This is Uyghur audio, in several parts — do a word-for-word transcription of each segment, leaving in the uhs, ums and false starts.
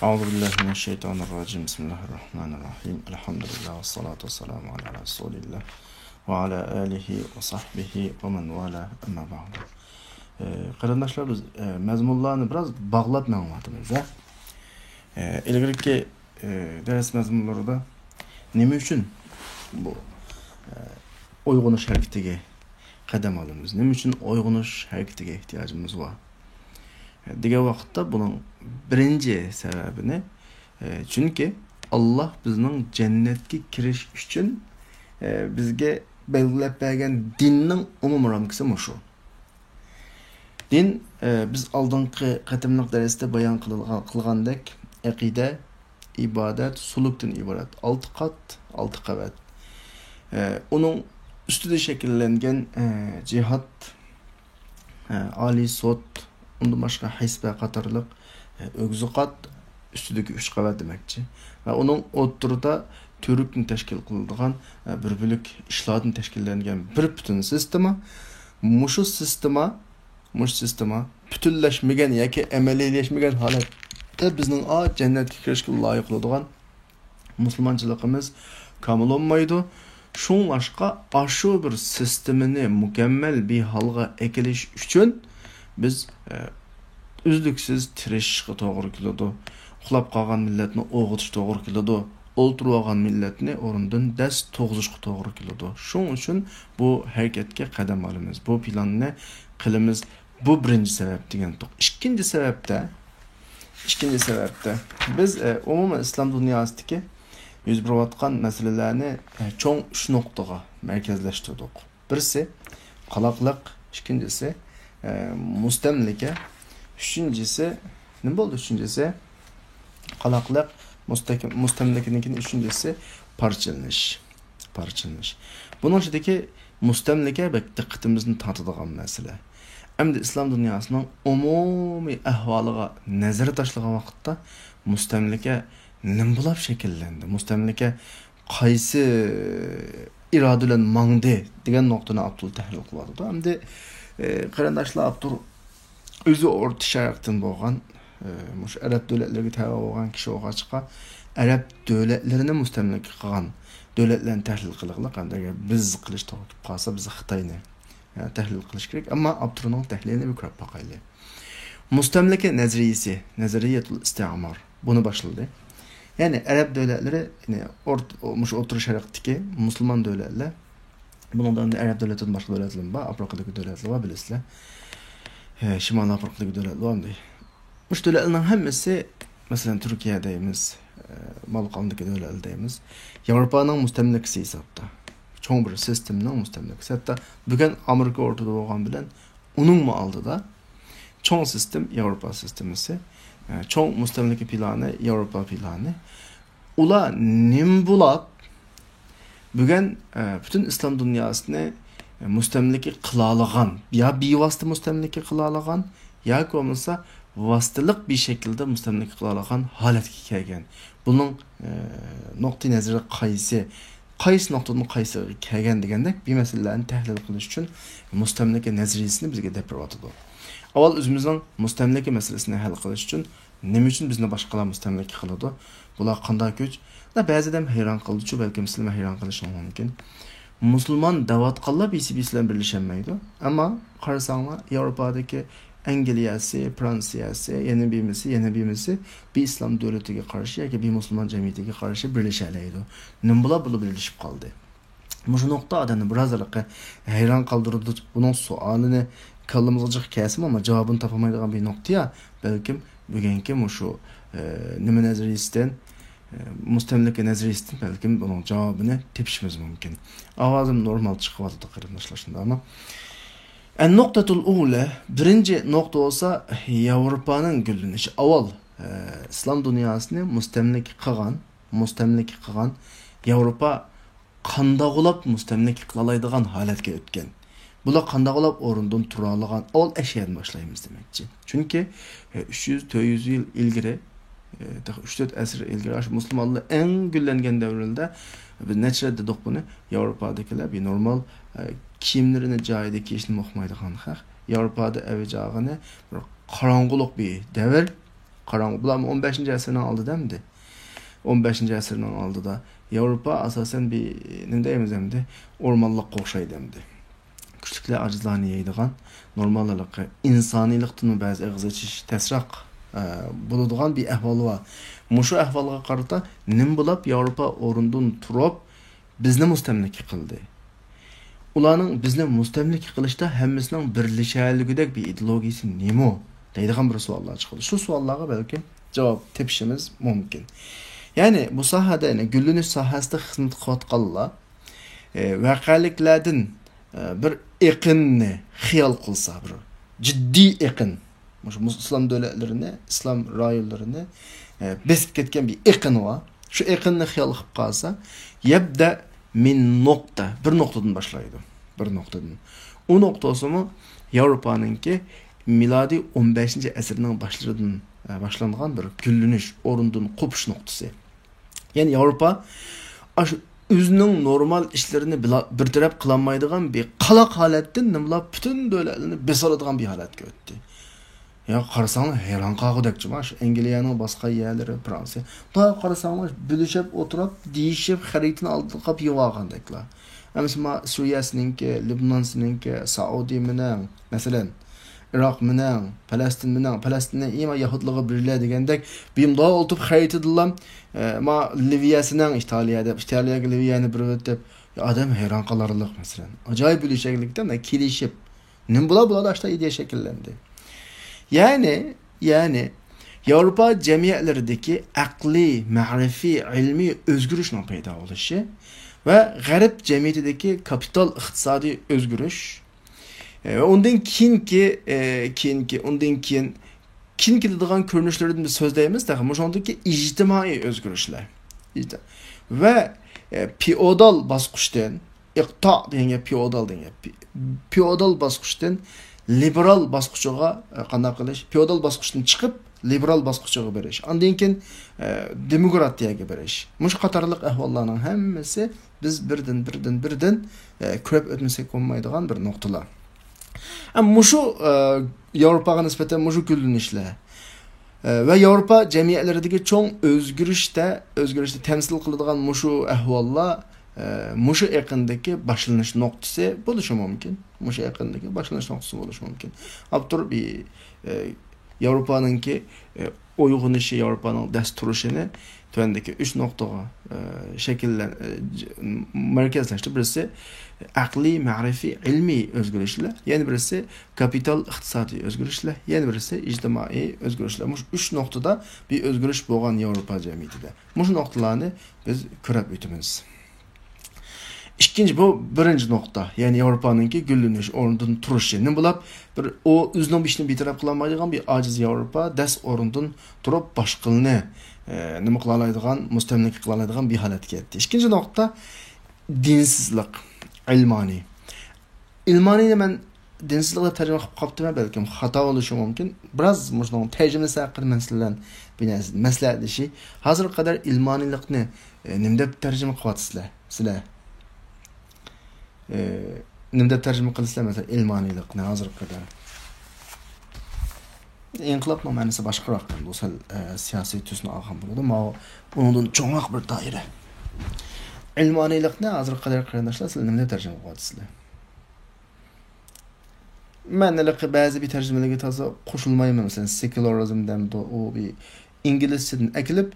أعوذ بالله من الشيطان الرجيم. بسم الله الرحمن الرحيم. الحمد لله والصلاة والسلام على رسول الله وعلى آله وصحبه ومن والاه. أما بعد. ئە، قېرىنداشلار، بىز، ئە، مەزمۇنلارنى بىراز باغلاپ مېڭىۋاتىمىز، ھە؟ ئە، ئىلگىرىكى، ئە، دەرس مەزمۇنلىرىدا نېمە ئۈچۈن بۇ، ئە، ئويغىنىش ھەرىكىتىگە قەدەم ئالىمىز؟ نېمە ئۈچۈن ئويغىنىش ھەرىكىتىگە ئېھتىياجىمىز بار؟ دېگەن ۋاقىتتا بۇنىڭ بىرىنچى سەۋەبىنى، ئە، چۈنكى ئاللاھ بىزنىڭ جەننەتكە كىرىش ئۈچۈن، ئە، بىزگە بەلگىلەپ بەرگەن دىننىڭ ئومۇمىي رامكىسى مۇشۇ. دىن، ئە، بىز ئالدىنقى قېتىملىق دەرستە بايان قىلغان، قىلغاندەك، ئەقىدە، ئىبادەت، سۇلۇكتىن ئىبارەت. ئالتە قات، ئالتە قەۋەت. ئە، ئۇنىڭ ئۈستىدە شەكىللەنگەن، ئە، جىھاد، ئە، ئالىي سوت، ئۇندىن باشقا ھەسبە قاتارلىق، ئە، ئۆگزە قات، ئۈستىدىكى ئۈچ قەۋەت دېمەكچى. ۋە ئۇنىڭ ئوتتۇرىدا تۈۋرۈكتىن تەشكىل قىلىنغان، ئە، بىر بۆلەك ئىشلاردىن تەشكىللەنگەن بىر پۈتۈن سىستېما. مۇشۇ سىستېما، مۇشۇ سىستېما پۈتۈنلەشمىگەن ياكى ئەمەلىيلەشمىگەن ھالەتتە بىزنىڭ ئا، جەننەتكە كىرىشكە لايىق بولىدىغان مۇسۇلمانچىلىقىمىز كامىل بولمايدۇ. شۇڭلاشقا ئاشۇ بىر سىستېمىنى مۇكەممەل بىر ھالغا ئەكېلىش ئۈچۈن بىز، ئە، ئۈزلۈكسىز تىرىشىشقا توغرا كېلىدۇ. ئۇخلاپ قالغان مىللەتنى ئويغىتىش توغرا كېلىدۇ. ئولتۇرۇۋالغان مىللەتنى ئورنىدىن دەس تۇرغۇزۇشقا توغرا كېلىدۇ. شۇنىڭ ئۈچۈن بۇ ھەرىكەتكە قەدەم ئالىمىز. بۇ پىلاننى قىلىمىز. بۇ بىرىنچى سەۋەب دېگەنتۇق. ئىككىنچى سەۋەبتە، ئىككىنچى سەۋەبتە بىز، ئە، ئومۇمەن ئىسلام دۇنياسىدىكى يۈز بېرىۋاتقان مەسىلىلەرنى، ئە، چوڭ ئۈچ نۇقتىغا مەركەزلەشتۈردۇق. بىرسى قالاقلىق، ئىككىنچىسى، ئە، مۇستەملىكە، ئۈچىنچىسى، نېمە بولدى ئۈچىنچىسى؟ قالاقلىق، مۇستەك-، مۇستەملىكىدىن كېيىن ئۈچىنچىسى پارچىلىنىش. پارچىلىنىش. بۇنىڭ ئىچىدىكى مۇستەملىكە بەك دىققىتىمىزنى تارتىدىغان مەسىلە. ئەمدى ئىسلام دۇنياسىنىڭ ئومۇمىي ئەھۋالىغا نەزەر تاشلىغان ۋاقىتتا مۇستەملىكە نېمە بولاپ شەكىللەندى؟ مۇستەملىكە قايسى ئىرادە بىلەن ماڭدى دېگەن نۇقتىنى ئاپتور تەھلىل قىلىۋاتىدۇ. ئەمدى، ئە، قېرىنداشلار، ئاپتور ئۆزى ئورتا شەرقتىن بولغان، ئە، مۇشۇ ئەرەب دۆلەتلىرىگە تەۋە بولغان كىشى بولغاچقا، ئەرەب دۆلەتلىرىنى مۇستەملىكە قىلغان دۆلەتلەرنى تەھلىل قىلغىلى، ئەمدى ئەگەر بىز قىلىش توغرا كېلىپ قالسا، بىز خىتاينى، ئە، تەھلىل قىلىش كېرەك. ئەمما ئاپتورنىڭ تەھلىلىنى بىر كۆرۈپ باقايلى. مۇستەملىكە نەزەرىيىسى، نەزەرىيەتۇل ئىستىئمار، بۇنى باشلىدى. يەنى ئەرەب دۆلەتلىرى، يەنى ئورت-، مۇشۇ ئوتتۇرا شەرقتىكى مۇسۇلمان دۆلەتلەر، بۇنىڭدا ئەمدى ئەرەب دۆلىتىدىن باشقا دۆلەتلەرمۇ بار، ئافرىقىدىكى دۆلەتلەر بار، بىلىسىلەر. ھە، شىمالىي ئافرىقىدىكى دۆلەتلەر بار ئەمدى. مۇشۇ دۆلەتلەرنىڭ ھەممىسى، مەسىلەن، تۈركىيە دەيمىز، ئە، بالقاندىكى دۆلەتلەر دەيمىز، ياۋروپانىڭ مۇستەملىكىسى ھېسابتا. چوڭ بىر سىستېمىنىڭ مۇستەملىكىسى. ھەتتا بۈگۈن ئامېرىكا ئوتتۇرىدا بولغان بىلەن ئۇنىڭمۇ ئالدىدا چوڭ سىستېم ياۋروپا سىستېمىسى، ئە، چوڭ مۇستەملىكە پىلانى ياۋروپا پىلانى. ئۇلار نېمە بولاپ بۈگۈن، ئە، پۈتۈن ئىسلام دۇنياسىنى، ئە، مۇستەملىكە قىلالىغان، يا بىۋاسىتە مۇستەملىكە قىلالىغان، ياكى بولمىسا ۋاسىتىلىق بىر شەكىلدە مۇستەملىكە قىلالىغان ھالەتكە كەلگەن؟ بۇنىڭ، ئە، نۇقتىئى نەزىرى قايسى؟ قايسى نۇقتىدىن قايسىغا كەلگەن دېگەندەك بىر مەسىلىلەرنى تەھلىل قىلىش ئۈچۈن مۇستەملىكە نەزەرىيىسىنى بىزگە دەپ بېرىۋاتىدۇ. ئاۋۋال ئۆزىمىزنىڭ مۇستەملىكە مەسىلىسىنى ھەل قىلىش ئۈچۈن نېمە ئۈچۈن بىزنى باشقىلار مۇستەملىكە قىلىدۇ؟ بۇلار قانداق كۈچ؟ ۋە بەزى ئادەم ھەيران قالىدۇچۇ، بەلكىم سىلەرمۇ ھەيران قېلىشىڭ مۇمكىن. مۇسۇلمان دەۋاتقانلار بىرسى بىرسى بىلەن بىرلىشەلمەيدۇ. ئەمما قارىساڭلار، ياۋروپادىكى ئەنگلىيەسى، فرانسىيەسى، يەنە بىرمىسى، يەنە بىرمىسى بىر ئىسلام دۆلىتىگە قارشى ياكى بىر مۇسۇلمان جەمئىيىتىگە قارشى بىرلىشەلەيدۇ. نېمە بولاپ بۇلار بىرلىشىپ قالدى؟ مۇشۇ نۇقتا ئادەمنى بىراز ھېلىقى ھەيران قالدۇرىدۇ. بۇنىڭ سوئالىنى كاللىمىزغا جىق كەلسىمۇ، ئەمما جاۋابىنى تاپالمايدىغان بىر نۇقتا يا، بەلكىم بۈگۈنكى مۇشۇ، ئە، نېمە نەزەرىيىسىدىن، ئە، مۇستەملىكە نەزەرىيىسىدىن بەلكىم بۇنىڭ جاۋابىنى تېپىشىمىز مۇمكىن. ئاۋازىم نورمال چىقىۋاتىدۇ، قېرىنداشلار، شۇنداقمۇ؟ ئەن نۇقتەتۇل ئۇلە، بىرىنچى نۇقتا بولسا ياۋروپانىڭ گۈللىنىشى. ئاۋۋال، ئە، ئىسلام دۇنياسىنى مۇستەملىكە قىلغان، مۇستەملىكە قىلغان ياۋروپا قانداقلاپ مۇستەملىكە قىلالايدىغان ھالەتكە ئۆتكەن؟ بۇلار قانداقلاپ ئورنىدىن تۇرالىغان؟ ئاۋۋال ئەشيادىن باشلايمىز دېمەكچى. چۈنكى، ئە، ئۈچ يۈز، تۆت يۈز يىل ئىلگىرى، ئە، تېخى ئۈچ تۆت ئەسىر ئىلگىرى ئاشۇ مۇسۇلمانلار ئەڭ گۈللەنگەن دەۋرىدە بىز نەچچە رەت دېدۇق بۇنى، ياۋروپادىكىلەر بىر نورمال، ئە، كىيىملىرىنى جايىدا كىيىشنىمۇ ئۇقمايدىغان خەق. ياۋروپادا ئەۋج ئالغىنى بىر قاراڭغۇلۇق بىر دەۋر. قاراڭغۇ. بۇلارمۇ ئون بەشىنچى ئەسىرنىڭ ئالدىدا ئەمدى. ئون بەشىنچى ئەسىرنىڭ ئالدىدا ياۋروپا ئاساسەن بىر، نېمە دەيمىز ئەمدى، ئورمانلىققا ئوخشايدۇ ئەمدى. كۈچلۈكلەر ئاجىزلارنى يەيدىغان، نورمال ھېلىقى ئىنسانىيلىقتىنمۇ بەزى ئېغىز ئېچىش تەسرەق، ئە، بولىدىغان بىر ئەھۋال بار. مۇشۇ ئەھۋالغا قارىتا نېمە بولاپ ياۋروپا ئورنىدىن تۇرۇپ بىزنى مۇستەملىكە قىلدى؟ ئۇلارنىڭ بىزنى مۇستەملىكە قىلىشتا ھەممىسىنىڭ بىرلىشەلىگۈدەك بىر ئىدېئولوگىيىسى نېمە؟ دەيدىغان بىر سوئاللار چىقىدۇ. شۇ سوئاللارغا بەلكىم جاۋاب تېپىشىمىز مۇمكىن. يەنى بۇ ساھەدە، يەنى گۈللىنىش ساھەسىدە خىزمەت قىلىۋاتقانلار، ئە، ۋەقەلىكلەردىن، ئە، بىر ئېقىننى خىيال قىلسا، بىر جىددىي ئېقىن، مۇشۇ مۇس-، ئىسلام دۆلەتلىرىنى، ئىسلام رايونلىرىنى، ئە، بېسىپ كەتكەن بىر ئېقىن بار. شۇ ئېقىننى خىيال قىلىپ قالسا، يەبدە مىن نۇقتە، بىر نۇقتىدىن باشلايدۇ. بىر نۇقتىدىن. ئۇ نۇقتا بولسىمۇ ياۋروپانىڭكى مىلادىي ئون بەشىنچى ئەسىرنىڭ باشلىرىدىن، ئە، باشلانغان بىر گۈللىنىش، ئورنىدىن قوپۇش نۇقتىسى. يەنى ياۋروپا ئاشۇ ئۆزىنىڭ نورمال ئىشلىرىنى بىلا-، بىر تەرەپ قىلالمايدىغان بىر قالاق ھالەتتىن نېمىلا پۈتۈن دۆلەتلەرنى بېسىۋالىدىغان بىر ھالەتكە ئۆتتى. يا قارىساڭلار ھەيران قالغۇدەكچىما، شۇ ئەنگلىيەنىڭ باسقان يەرلىرى، فرانسىيە. بۇلارغا قارىساڭلار بۆلۈشۈپ ئولتۇرۇپ، دېيىشىپ، خەرىتىنى ئالدىغا قاپ يېۋالغاندەكلا. ئەمسە ما سۈرىيەسىنىڭكى، لىبنانسىنىڭكى، سائۇدى مېنىڭ، مەسىلەن، ئىراق مېنىڭ، پەلەستىن مېنىڭ، پەلەستىننى ئىما يەھۇدلىغا بېرىلە دېگەندەك، بىمداۋ ئولتۇرۇپ خەرىتىدىلا، ئە، ما لىۋىيەسىنىڭ ئىتالىيە دەپ، ئىتالىيەگە لىۋىيەنى بېرىۋېتىپ، يا ئادەم ھەيران قالارلىق مەسىلەن. ئاجايىپ بۆلۈشەكلىكتە كېلىشىپ، نېمە بولا بۇلاردا ئاشۇنداق ئىدىيە شەكىللەندى. يەنى، يەنى، ياۋروپا جەمئىيەتلىرىدىكى ئەقلىي، مەرىپىي، ئىلمىي ئۆزگىرىشنىڭ پەيدا بولۇشى ۋە غەرب جەمئىيىتىدىكى كاپىتال ئىقتىسادىي ئۆزگىرىش، ئە، ۋە ئۇندىن كېيىنكى، ئە، كېيىنكى، ئۇندىن كېيىن، كېيىن كېلىدىغان كۆرۈنۈشلىرىدىن بىز سۆزلەيمىز، تېخى مۇشۇنىڭدىكى ئىجتىمائىي ئۆزگىرىشلەر. ۋە، ئە، فېئودال باسقۇچتىن، ئىقتا دېگەن گەپ، فېئودال دېگەن گەپ. فېئودال باسقۇچتىن لىبېرال باسقۇچىغا، ئە، قانداق قىلىش؟ فېئودال باسقۇچتىن چىقىپ، لىبېرال باسقۇچىغا بېرىش. ئاندىن كېيىن، ئە، دېموكراتىيەگە بېرىش. مۇشۇ قاتارلىق ئەھۋاللارنىڭ ھەممىسى بىز بىردىن، بىردىن، بىردىن، ئە، كۆرۈپ ئۆتمىسەك بولمايدىغان بىر نۇقتىلار. ئە، مۇشۇ، ئە، ياۋروپاغا نىسبەتەن مۇشۇ گۈللىنىشلەر، ئە، ۋە ياۋروپا جەمئىيەتلىرىدىكى چوڭ ئۆزگىرىشتە، ئۆزگىرىشنى تەمسىل قىلىدىغان مۇشۇ ئەھۋاللار، ئە، مۇشۇ ئېقىندىكى باشلىنىش نۇقتىسى بولۇشى مۇمكىن. مۇشۇ ئېقىندىكى باشلىنىش نۇقتىسى بولۇشى مۇمكىن. ئاپتور بىر، ئە، ياۋروپانىڭكى، ئە، ئويغىنىشى، ياۋروپانىڭ دەس تۇرۇشىنى تۆۋەندىكى ئۈچ نۇقتىغا، ئە، شەكىللەن-، ئە، ج-، مەركەزلەشتى. بىرسى ئەقلىي، مەرىپىي، ئىلمىي ئۆزگىرىشلەر، يەنە بىرسى كاپىتال ئىقتىسادىي ئۆزگىرىشلەر، يەنە بىرسى ئىجتىمائىي ئۆزگىرىشلەر. مۇشۇ ئۈچ نۇقتىدا بىر ئۆزگىرىش بولغان ياۋروپا جەمئىيىتىدە. مۇشۇ نۇقتىلارنى بىز كۆرۈپ ئۆتىمىز. ئىككىنچى، بۇ بىرىنچى نۇقتا، يەنى ياۋروپانىڭكى گۈللىنىش، ئورنىدىن تۇرۇشى. نېمە بولاپ، بىر، ئۇ ئۆزىنىڭ بىر ئىشىنى بىر تەرەپ قىلالمايدىغان بىر ئاجىز ياۋروپا دەس ئورنىدىن تۇرۇپ، باشقىلىنى، ئە، نېمە قىلالايدىغان، مۇستەملىكە قىلالايدىغان بىر ھالەتكە يەتتى. ئىككىنچى نۇقتا، دىنسىزلىق، ئىلمانىي. ئىلمانىينى مەن دىنسىزلىق دەپ تەرجىمە قىلىپ قاپتىمەن، بەلكىم خاتا بولۇشى مۇمكىن. بىراز مۇشۇنىڭ تەرجىمىسى ھەققىدە مەن سىلەر بىلەن بىر نەرسە مەسلىھەتلىشىي. ھازىرغا قەدەر ئىلمانىيلىقنى، ئە، نېمە دەپ تەرجىمە قىلىۋاتىسىلەر، سىلەر؟ ئە، نېمە دەپ تەرجىمە قىلىسىلەر، مەسىلەن، ئىلمانىيلىقنى ھازىرغا قەدەر؟ ئىنقىلابنىڭ مەنىسى باشقىراق، بۇ سەل، ئە، سىياسىي تۈسنى ئالغان بولىدۇ. ماۋۇ ئۇنىڭدىن چوڭراق بىر دائىرە. ئىلمانىيلىقنى ھازىرغا قەدەر قېرىنداشلار، سىلەر نېمە دەپ تەرجىمە قىلىۋاتىسىلەر؟ مەن ھېلىقى بەزى بىر تەرجىمىلەرگە تازا قوشۇلمايمەن. مەسىلەن، سېكۇلارىزم دەمدۇ، ئۇ بىر ئىنگلىزچىدىن ئەكېلىپ،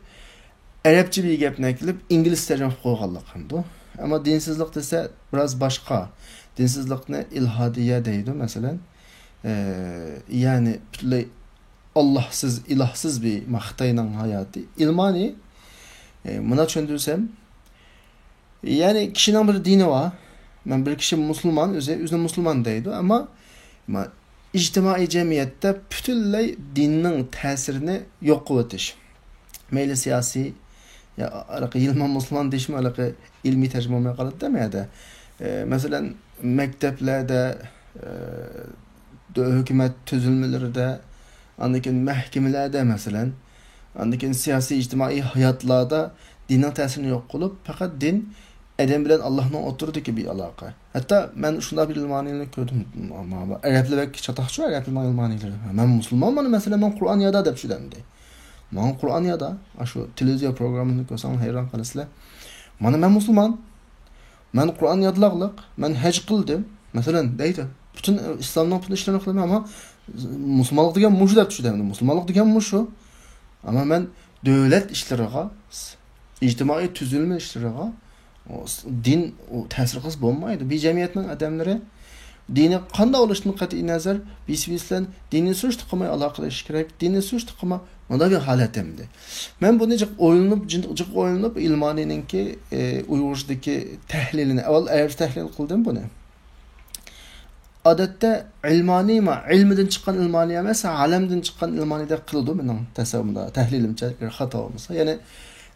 ئەرەبچە بىر گەپنى ئەكېلىپ، ئىنگلىزچە تەرجىمە قىلىپ قويغانلىق ئەمدۇ. ئەمما دىنسىزلىق دېسە، بىراز باشقا. دىنسىزلىقنى ئىلھادىيە دەيدۇ، مەسىلەن. ئە، يەنى پۈتۈنلەي ئاللاھسىز، ئىلاھسىز بىر، ما، خىتاينىڭ ھاياتى. ئىلمانىي، ئە، مۇنداق چۈشەندۈرسەم، يەنى كىشىنىڭ بىر دىنى بار. مەن بىر كىشى مۇسۇلمان، ئۆزى، ئۆزىنى مۇسۇلمان دەيدۇ، ئەمما، ئەمما ئىجتىمائىي جەمئىيەتتە پۈتۈنلەي دىننىڭ تەسىرىنى يوق قىلىۋېتىش. مەيلى سىياسىي، يا ھېلىقى يىلمان مۇسۇلمان دېيىشمۇ ھېلىقى ئىلمىي تەرجىمە بولماي قالىدۇ-دە مەيەردە. ئە، مەسىلەن، مەكتەپلەردە، ئە، دۆ-، ھۆكۈمەت تۈزۈلمىلىرىدە، ئاندىن كېيىن مەھكىمىلەردە مەسىلەن، ئاندىن كېيىن سىياسىي، ئىجتىمائىي ھاياتلاردا دىننىڭ تەسىرىنى يوق قىلىپ، پەقەت دىن ئادەم بىلەن ئاللاھنىڭ ئوتتۇرىدىكى بىر ئالاقە. ھەتتا مەن شۇنداق بىر ئىلمانىيلارنى كۆردۈم. ئەمما ئەرەبلەر بەك چاتاقچۇ، ئەرەبلەرنىڭ ئىلمانىيلىرى. مەن مۇسۇلمانمەن، مەسىلەن، مەن قۇرئان يادا دەپ شۇ دەمدى. ماڭا قۇرئان يادا. ئاشۇ تېلېۋىزىيە پروگراممىسىنى كۆرسەڭلار ھەيران قالىسىلەر. مانا مەن مۇسۇلمان. مەن قۇرئان يادلاغلىق. مەن ھەج قىلدىم. مەسىلەن، دەيدۇ. پۈتۈن ئىسلامنىڭ پۈتۈن ئىشلىرىنى قىلىمەن، ئەمما مۇسۇلمانلىق دېگەن مۇشۇ دەپ چۈشىنىمەن. مۇسۇلمانلىق دېگەن مۇشۇ. ئەمما مەن دۆلەت ئىشلىرىغا، ئىجتىمائىي تۈزۈلمە ئىشلىرىغا، ئۇ دىن، ئۇ تەسىر قىلسا بولمايدۇ. بىر جەمئىيەتنىڭ ئادەملىرى دىنى قانداق بولۇشىدىن قەتئىي نەزەر، بىرسى بىرسى بىلەن دىنىي سۈرۈشتە قىلماي ئالاقىلىشىش كېرەك، دىنىي سۈرۈشتە قىلماي، مۇنداق بىر ھالەت ئەمدى. مەن بۇنى جىق ئويلىنىپ، جىق، جىق ئويلىنىپ، ئىلمانىينىڭكى، ئە، ئۇيغۇرچىدىكى تەھلىلىنى، ئەۋۋەل ئەرەبچە تەھلىل قىلدىم بۇنى. ئادەتتە ئىلمانىيمۇ، ئىلمىدىن چىققان ئىلمانىي ئەمەس، ئالەمدىن چىققان ئىلمانىي دەپ قىلىدۇ مېنىڭ تەسەۋۋۇرۇمدا، تەھلىلىمچە، ئەگەر خاتا بولمىسا. يەنى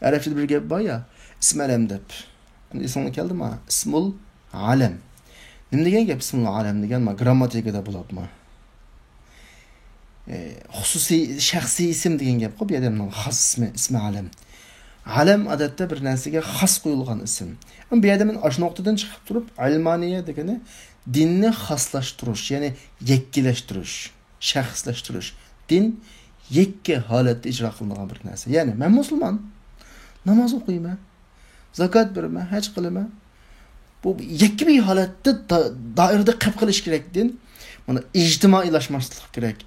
ئەرەبچىدە بىر گەپ بار يا، ئىسمى ئالەم دەپ. ئەمدى ئېسىڭلارغا كەلدىما؟ ئىسمۇل ئالەم. نېمە دېگەن گەپ ئىسمۇل ئالەم دېگەن؟ ما، گرامماتىكىدا بولۇپمۇ؟ ئە، خۇسۇسىي، شەخسىي ئىسىم دېگەن گەپقۇ، بۇ يەردە مانا خاس ئىسمى، ئىسمى ئالەم. ئالەم ئادەتتە بىر نەرسىگە خاس قويۇلغان ئىسىم. ئەمما بۇ يەردە مەن ئاشۇ نۇقتىدىن چىقىپ تۇرۇپ، ئەلمانىيە دېگىنى دىننى خاسلاشتۇرۇش، يەنى يەككىلەشتۈرۈش، شەخسلەشتۈرۈش. دىن يەككە ھالەتتە ئىجرا قىلىنىدىغان بىر نەرسە. يەنى مەن مۇسۇلمان، ناماز ئوقۇيمەن، زاكات بېرىمەن، ھەج قىلىمەن. بۇ يەككە بىر ھالەتتە دا-، دائىرىدە قېلىپ قېلىش كېرەك دىن. مانا ئىجتىمائىيلاشماسلىق كېرەك.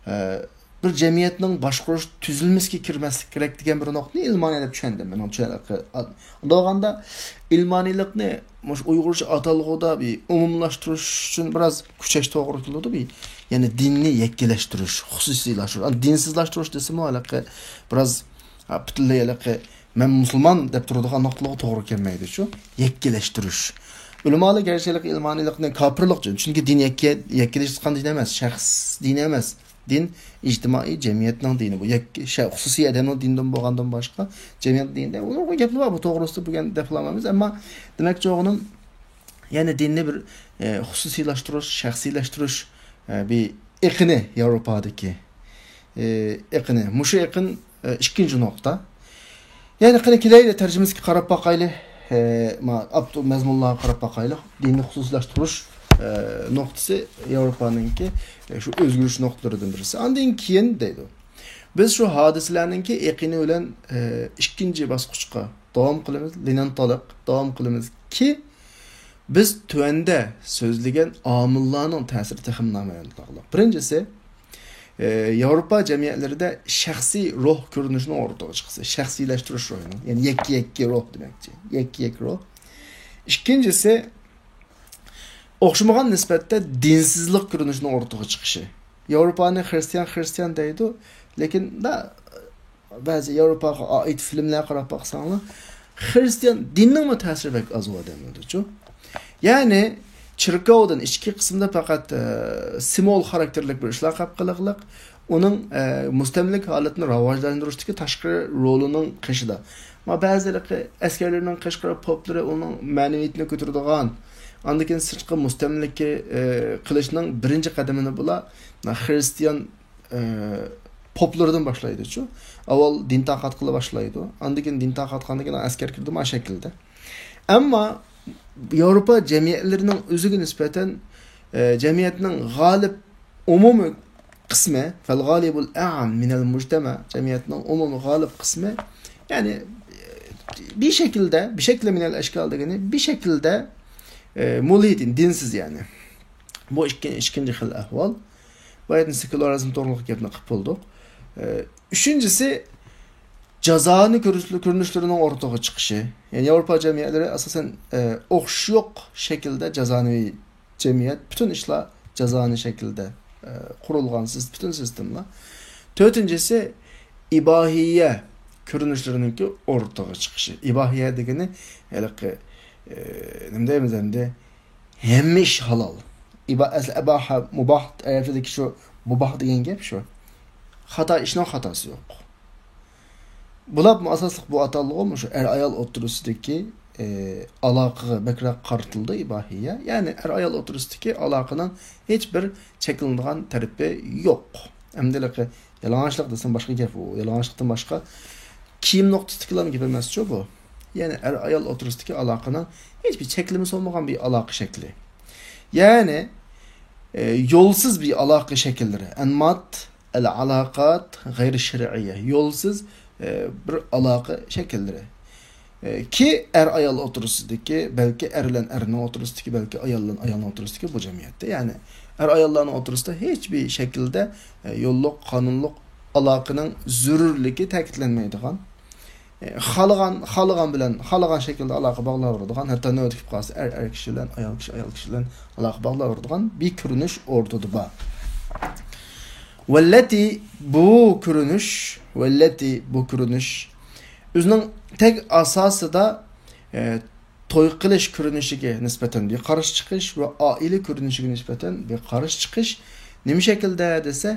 ئە، بىر جەمئىيەتنىڭ باشقۇرۇش تۈزۈلمىسىگە كىرمەسلىك كېرەك دېگەن بىر نۇقتىنى ئىلمانىيە دەپ چۈشەندىم مېنىڭ چۈشەنچەمدە. ئۇنداق بولغاندا ئىلمانىيلىقنى مۇشۇ ئۇيغۇرچە ئاتالغۇدا بىر ئومۇملاشتۇرۇش ئۈچۈن بىراز كۈچەش توغرا كېلىدۇ. بىر، يەنى دىننى يەككىلەشتۈرۈش، خۇسۇسىيلاشتۇرۇش، ئا، دىنسىزلاشتۇرۇش دېسىمۇ ھېلىقى بىراز، ھا، پۈتۈنلەي ھېلىقى مەن مۇسۇلمان دەپ تۇرىدىغان نۇقتىلارغا توغرا كەلمەيدۇ شۇ يەككىلەشتۈرۈش. ئۆلىمالار گەرچە ھېلىقى ئىلمانىيلىقنى كاپىرلىق دېگەن، چۈنكى دىن يەككە، يەككىلىشىپ چىققان دىن ئەمەس، شەخس دىنى ئەمەس. دىن ئىجتىمائىي جەمئىيەتنىڭ دىنى بۇ. يەككە، شە-، خۇسۇسىي ئادەمنىڭ دىنىدىن بولغاندىن باشقا جەمئىيەت دىنىدە ئۇنىڭ گەپلىرى بار، بۇ توغرىسىدا بۈگۈن دەپ بولالمايمىز. ئەمما دېمەكچى بولغىنىم، يەنى دىننى بىر، ئە، خۇسۇسىيلاشتۇرۇش، شەخسىيلەشتۈرۈش، ئە، بىر ئېقىنى ياۋروپادىكى، ئە، ئېقىنى. مۇشۇ ئېقىن، ئە، ئىككىنچى نۇقتا. يەنى قېنى كېلەيلى، تەرجىمىسىگە قاراپ باقايلى. ئە، ما-، ئاپتو-، مەزمۇنلارغا قاراپ باقايلى. دىننى خۇسۇسىيلاشتۇرۇش، ئە، نۇقتىسى ياۋروپانىڭكى، ئە، شۇ ئۆزگىرىش نۇقتىلىرىدىن بىرسى. ئاندىن كېيىن دەيدۇ. بىز شۇ ھادىسىلەرنىڭكى ئېقىنى بىلەن، ئە، ئىككىنچى باسقۇچقا داۋام قىلىمىز، لىنەنتالىق داۋام قىلىمىزكى، بىز تۆۋەندە سۆزلىگەن ئامىللارنىڭ تەسىرى تېخىمۇ نامايان قىلغۇلۇق. بىرىنچىسى، ئە، ياۋروپا جەمئىيەتلىرىدە شەخسىي روھ كۆرۈنۈشىنىڭ ئورتىغا چىقىشى، شەخسىيلەشتۈرۈش روھىنىڭ، يەنى يەككە-يەككە روھ دېمەكچى، يەككە-يەككە روھ. ئىككىنچىسى، ئوخشىمىغان نىسبەتتە دىنسىزلىق كۆرۈنۈشىنىڭ ئورتىغا چىقىشى. ياۋروپانى خرىستىيان، خرىستىيان دەيدۇ، لېكىن دا، بەزى ياۋروپاغا ئائىت فىلىملەرگە قاراپ باقساڭلار، خرىستىيان دىننىڭمۇ تەسىرى بەك ئاز ئۇ ئادەملەردىچۇ. يەنى، چېركاۋدىن ئىچكى قىسمىدا پەقەت، ئە، سىمۋول خاراكتېرلىك بىر ئىشلار قىلىپ قېلىقلىق، ئۇنىڭ، ئە، مۇستەملىكە ھالىتىنى راۋاجلاندۇرۇشتىكى تاشقى رولىنىڭ قېشىدا. ما بەزىلىرى ئەسكەرلىرىنىڭ قەشقەر پوپلىرى ئۇنىڭ مەنىۋىيىتىنى كۆتۈرىدىغان، ئاندىن كېيىن سىرتقا مۇستەملىكە، ئە، قىلىشنىڭ بىرىنچى قەدىمىنى بۇلار خرىستىيان، ئە، پوپلىرىدىن باشلايدۇچۇ. ئاۋۋال دىن تارقاتقىلى باشلايدۇ. ئاندىن كېيىن دىن تارقاتقاندىن كېيىن ئەسكەر كىردى ما شەكىلدە. ئەمما ياۋروپا جەمئىيەتلىرىنىڭ ئۆزىگە نىسبەتەن، ئە، جەمئىيەتنىڭ غالىب ئومۇمىي قىسمى، فەلغالىبۇل ئەئەم مىنەل مۇجتەمە، جەمئىيەتنىڭ ئومۇمىي غالىب قىسمى، يەنى، بىر شەكىلدە، بىر شەكلى مىنەل ئەشكال دېگىنى، بىر شەكىلدە، ئە، مۇلھىدىن، دىنسىز يەنى. بۇ ئىككى-، ئىككىنچى خىل ئەھۋال. بۇ يەردىن سېكۇلارىزم توغرىلىق گەپنى قىلىپ بولدۇق. ئە، ئۈچىنچىسى، جازانى كۆرۈش-، كۆرۈنۈشلىرىنىڭ ئورتىغا چىقىشى. يەنى ياۋروپا جەمئىيەتلىرى ئاساسەن، ئە، ئوخشىشى يوق شەكىلدە جازانىۋى جەمئىيەت، پۈتۈن ئىشلار جازانى شەكلىدە، ئە، قۇرۇلغان سىز-، پۈتۈن سىستېمىلار. تۆتىنچىسى، ئىباھىيە كۆرۈنۈشلىرىنىڭكى ئورتىغا چىقىشى. ئىباھىيە دېگىنى ھېلىقى، ئە، نېمە دەيمىز ئەمدى؟ ھەممە ئىش ھالال. ئىبا-، ئەسلى ئەباھە، مۇباھ، ئەرەبچىدىكى شۇ مۇباھ دېگەن گەپ شۇ. خاتا ئىشنىڭ خاتاسى يوق. بۇلارمۇ ئاساسلىق بۇ ئاتالغۇ مۇشۇ ئەر-ئايال ئوتتۇرىسىدىكى، ئى، ئالاقىغا بەكرەك قارىتىلىدۇ ئىباھىيە. يەنى ئەر-ئايال ئوتتۇرىسىدىكى ئالاقىنىڭ ھېچبىر چەكلىنىدىغان تەرىپى يوق. ئەمدى ھېلىقى يالىڭاچلىق دېسەم باشقا گەپ ئۇ. يالىڭاچلىقتىن باشقا كىيىم نۇقتىسىدىكىلا گەپ ئەمەسچۇ بۇ. يەنى ئەر-ئايال ئوتتۇرىسىدىكى ئالاقىنىڭ ھېچبىر چەكلىمىسى بولمىغان بىر ئالاقە شەكلى. يەنى، ئى، يولسىز بىر ئالاقە شەكىللىرى. ئەنمات ئەل ئالاقات غەيرى شەرئىيە، يولسىز، ئە، بىر ئالاقە شەكىللىرى. ئە، كى ئەر ئايال ئوتتۇرىسىدىكى، بەلكى ئەر بىلەن ئەرنىڭ ئوتتۇرىسىدىكى، بەلكى ئايال بىلەن ئايالنىڭ ئوتتۇرىسىدىكى بۇ جەمئىيەتتە. يەنى ئەر ئاياللارنىڭ ئوتتۇرىسىدا ھېچبىر شەكىلدە، ئە، يوللۇق، قانۇنلۇق ئالاقىنىڭ زۆرۈرلۈكى تەكىتلەنمەيدىغان، خالىغان، خالىغان بىلەن، خالىغان شەكىلدە ئالاقە باغلاۋېرىدىغان، ھەتتا نۆۋەت كېلىپ قالسا، ئەر، ئەر كىشى بىلەن، ئايال كىشى، ئايال كىشى بىلەن ئالاقە باغلاۋېرىدىغان بىر كۆرۈنۈش ئوتتۇرىدا بار. ۋەللەتى، بۇ كۆرۈنۈش، ۋەللەتى، بۇ كۆرۈنۈش ئۆزىنىڭ تەگ ئاساسىدا، ئە، توي قىلىش كۆرۈنۈشىگە نىسبەتەن بىر قارشى چىقىش ۋە ئائىلە كۆرۈنۈشىگە نىسبەتەن بىر قارشى چىقىش. نېمە شەكىلدە دېسە،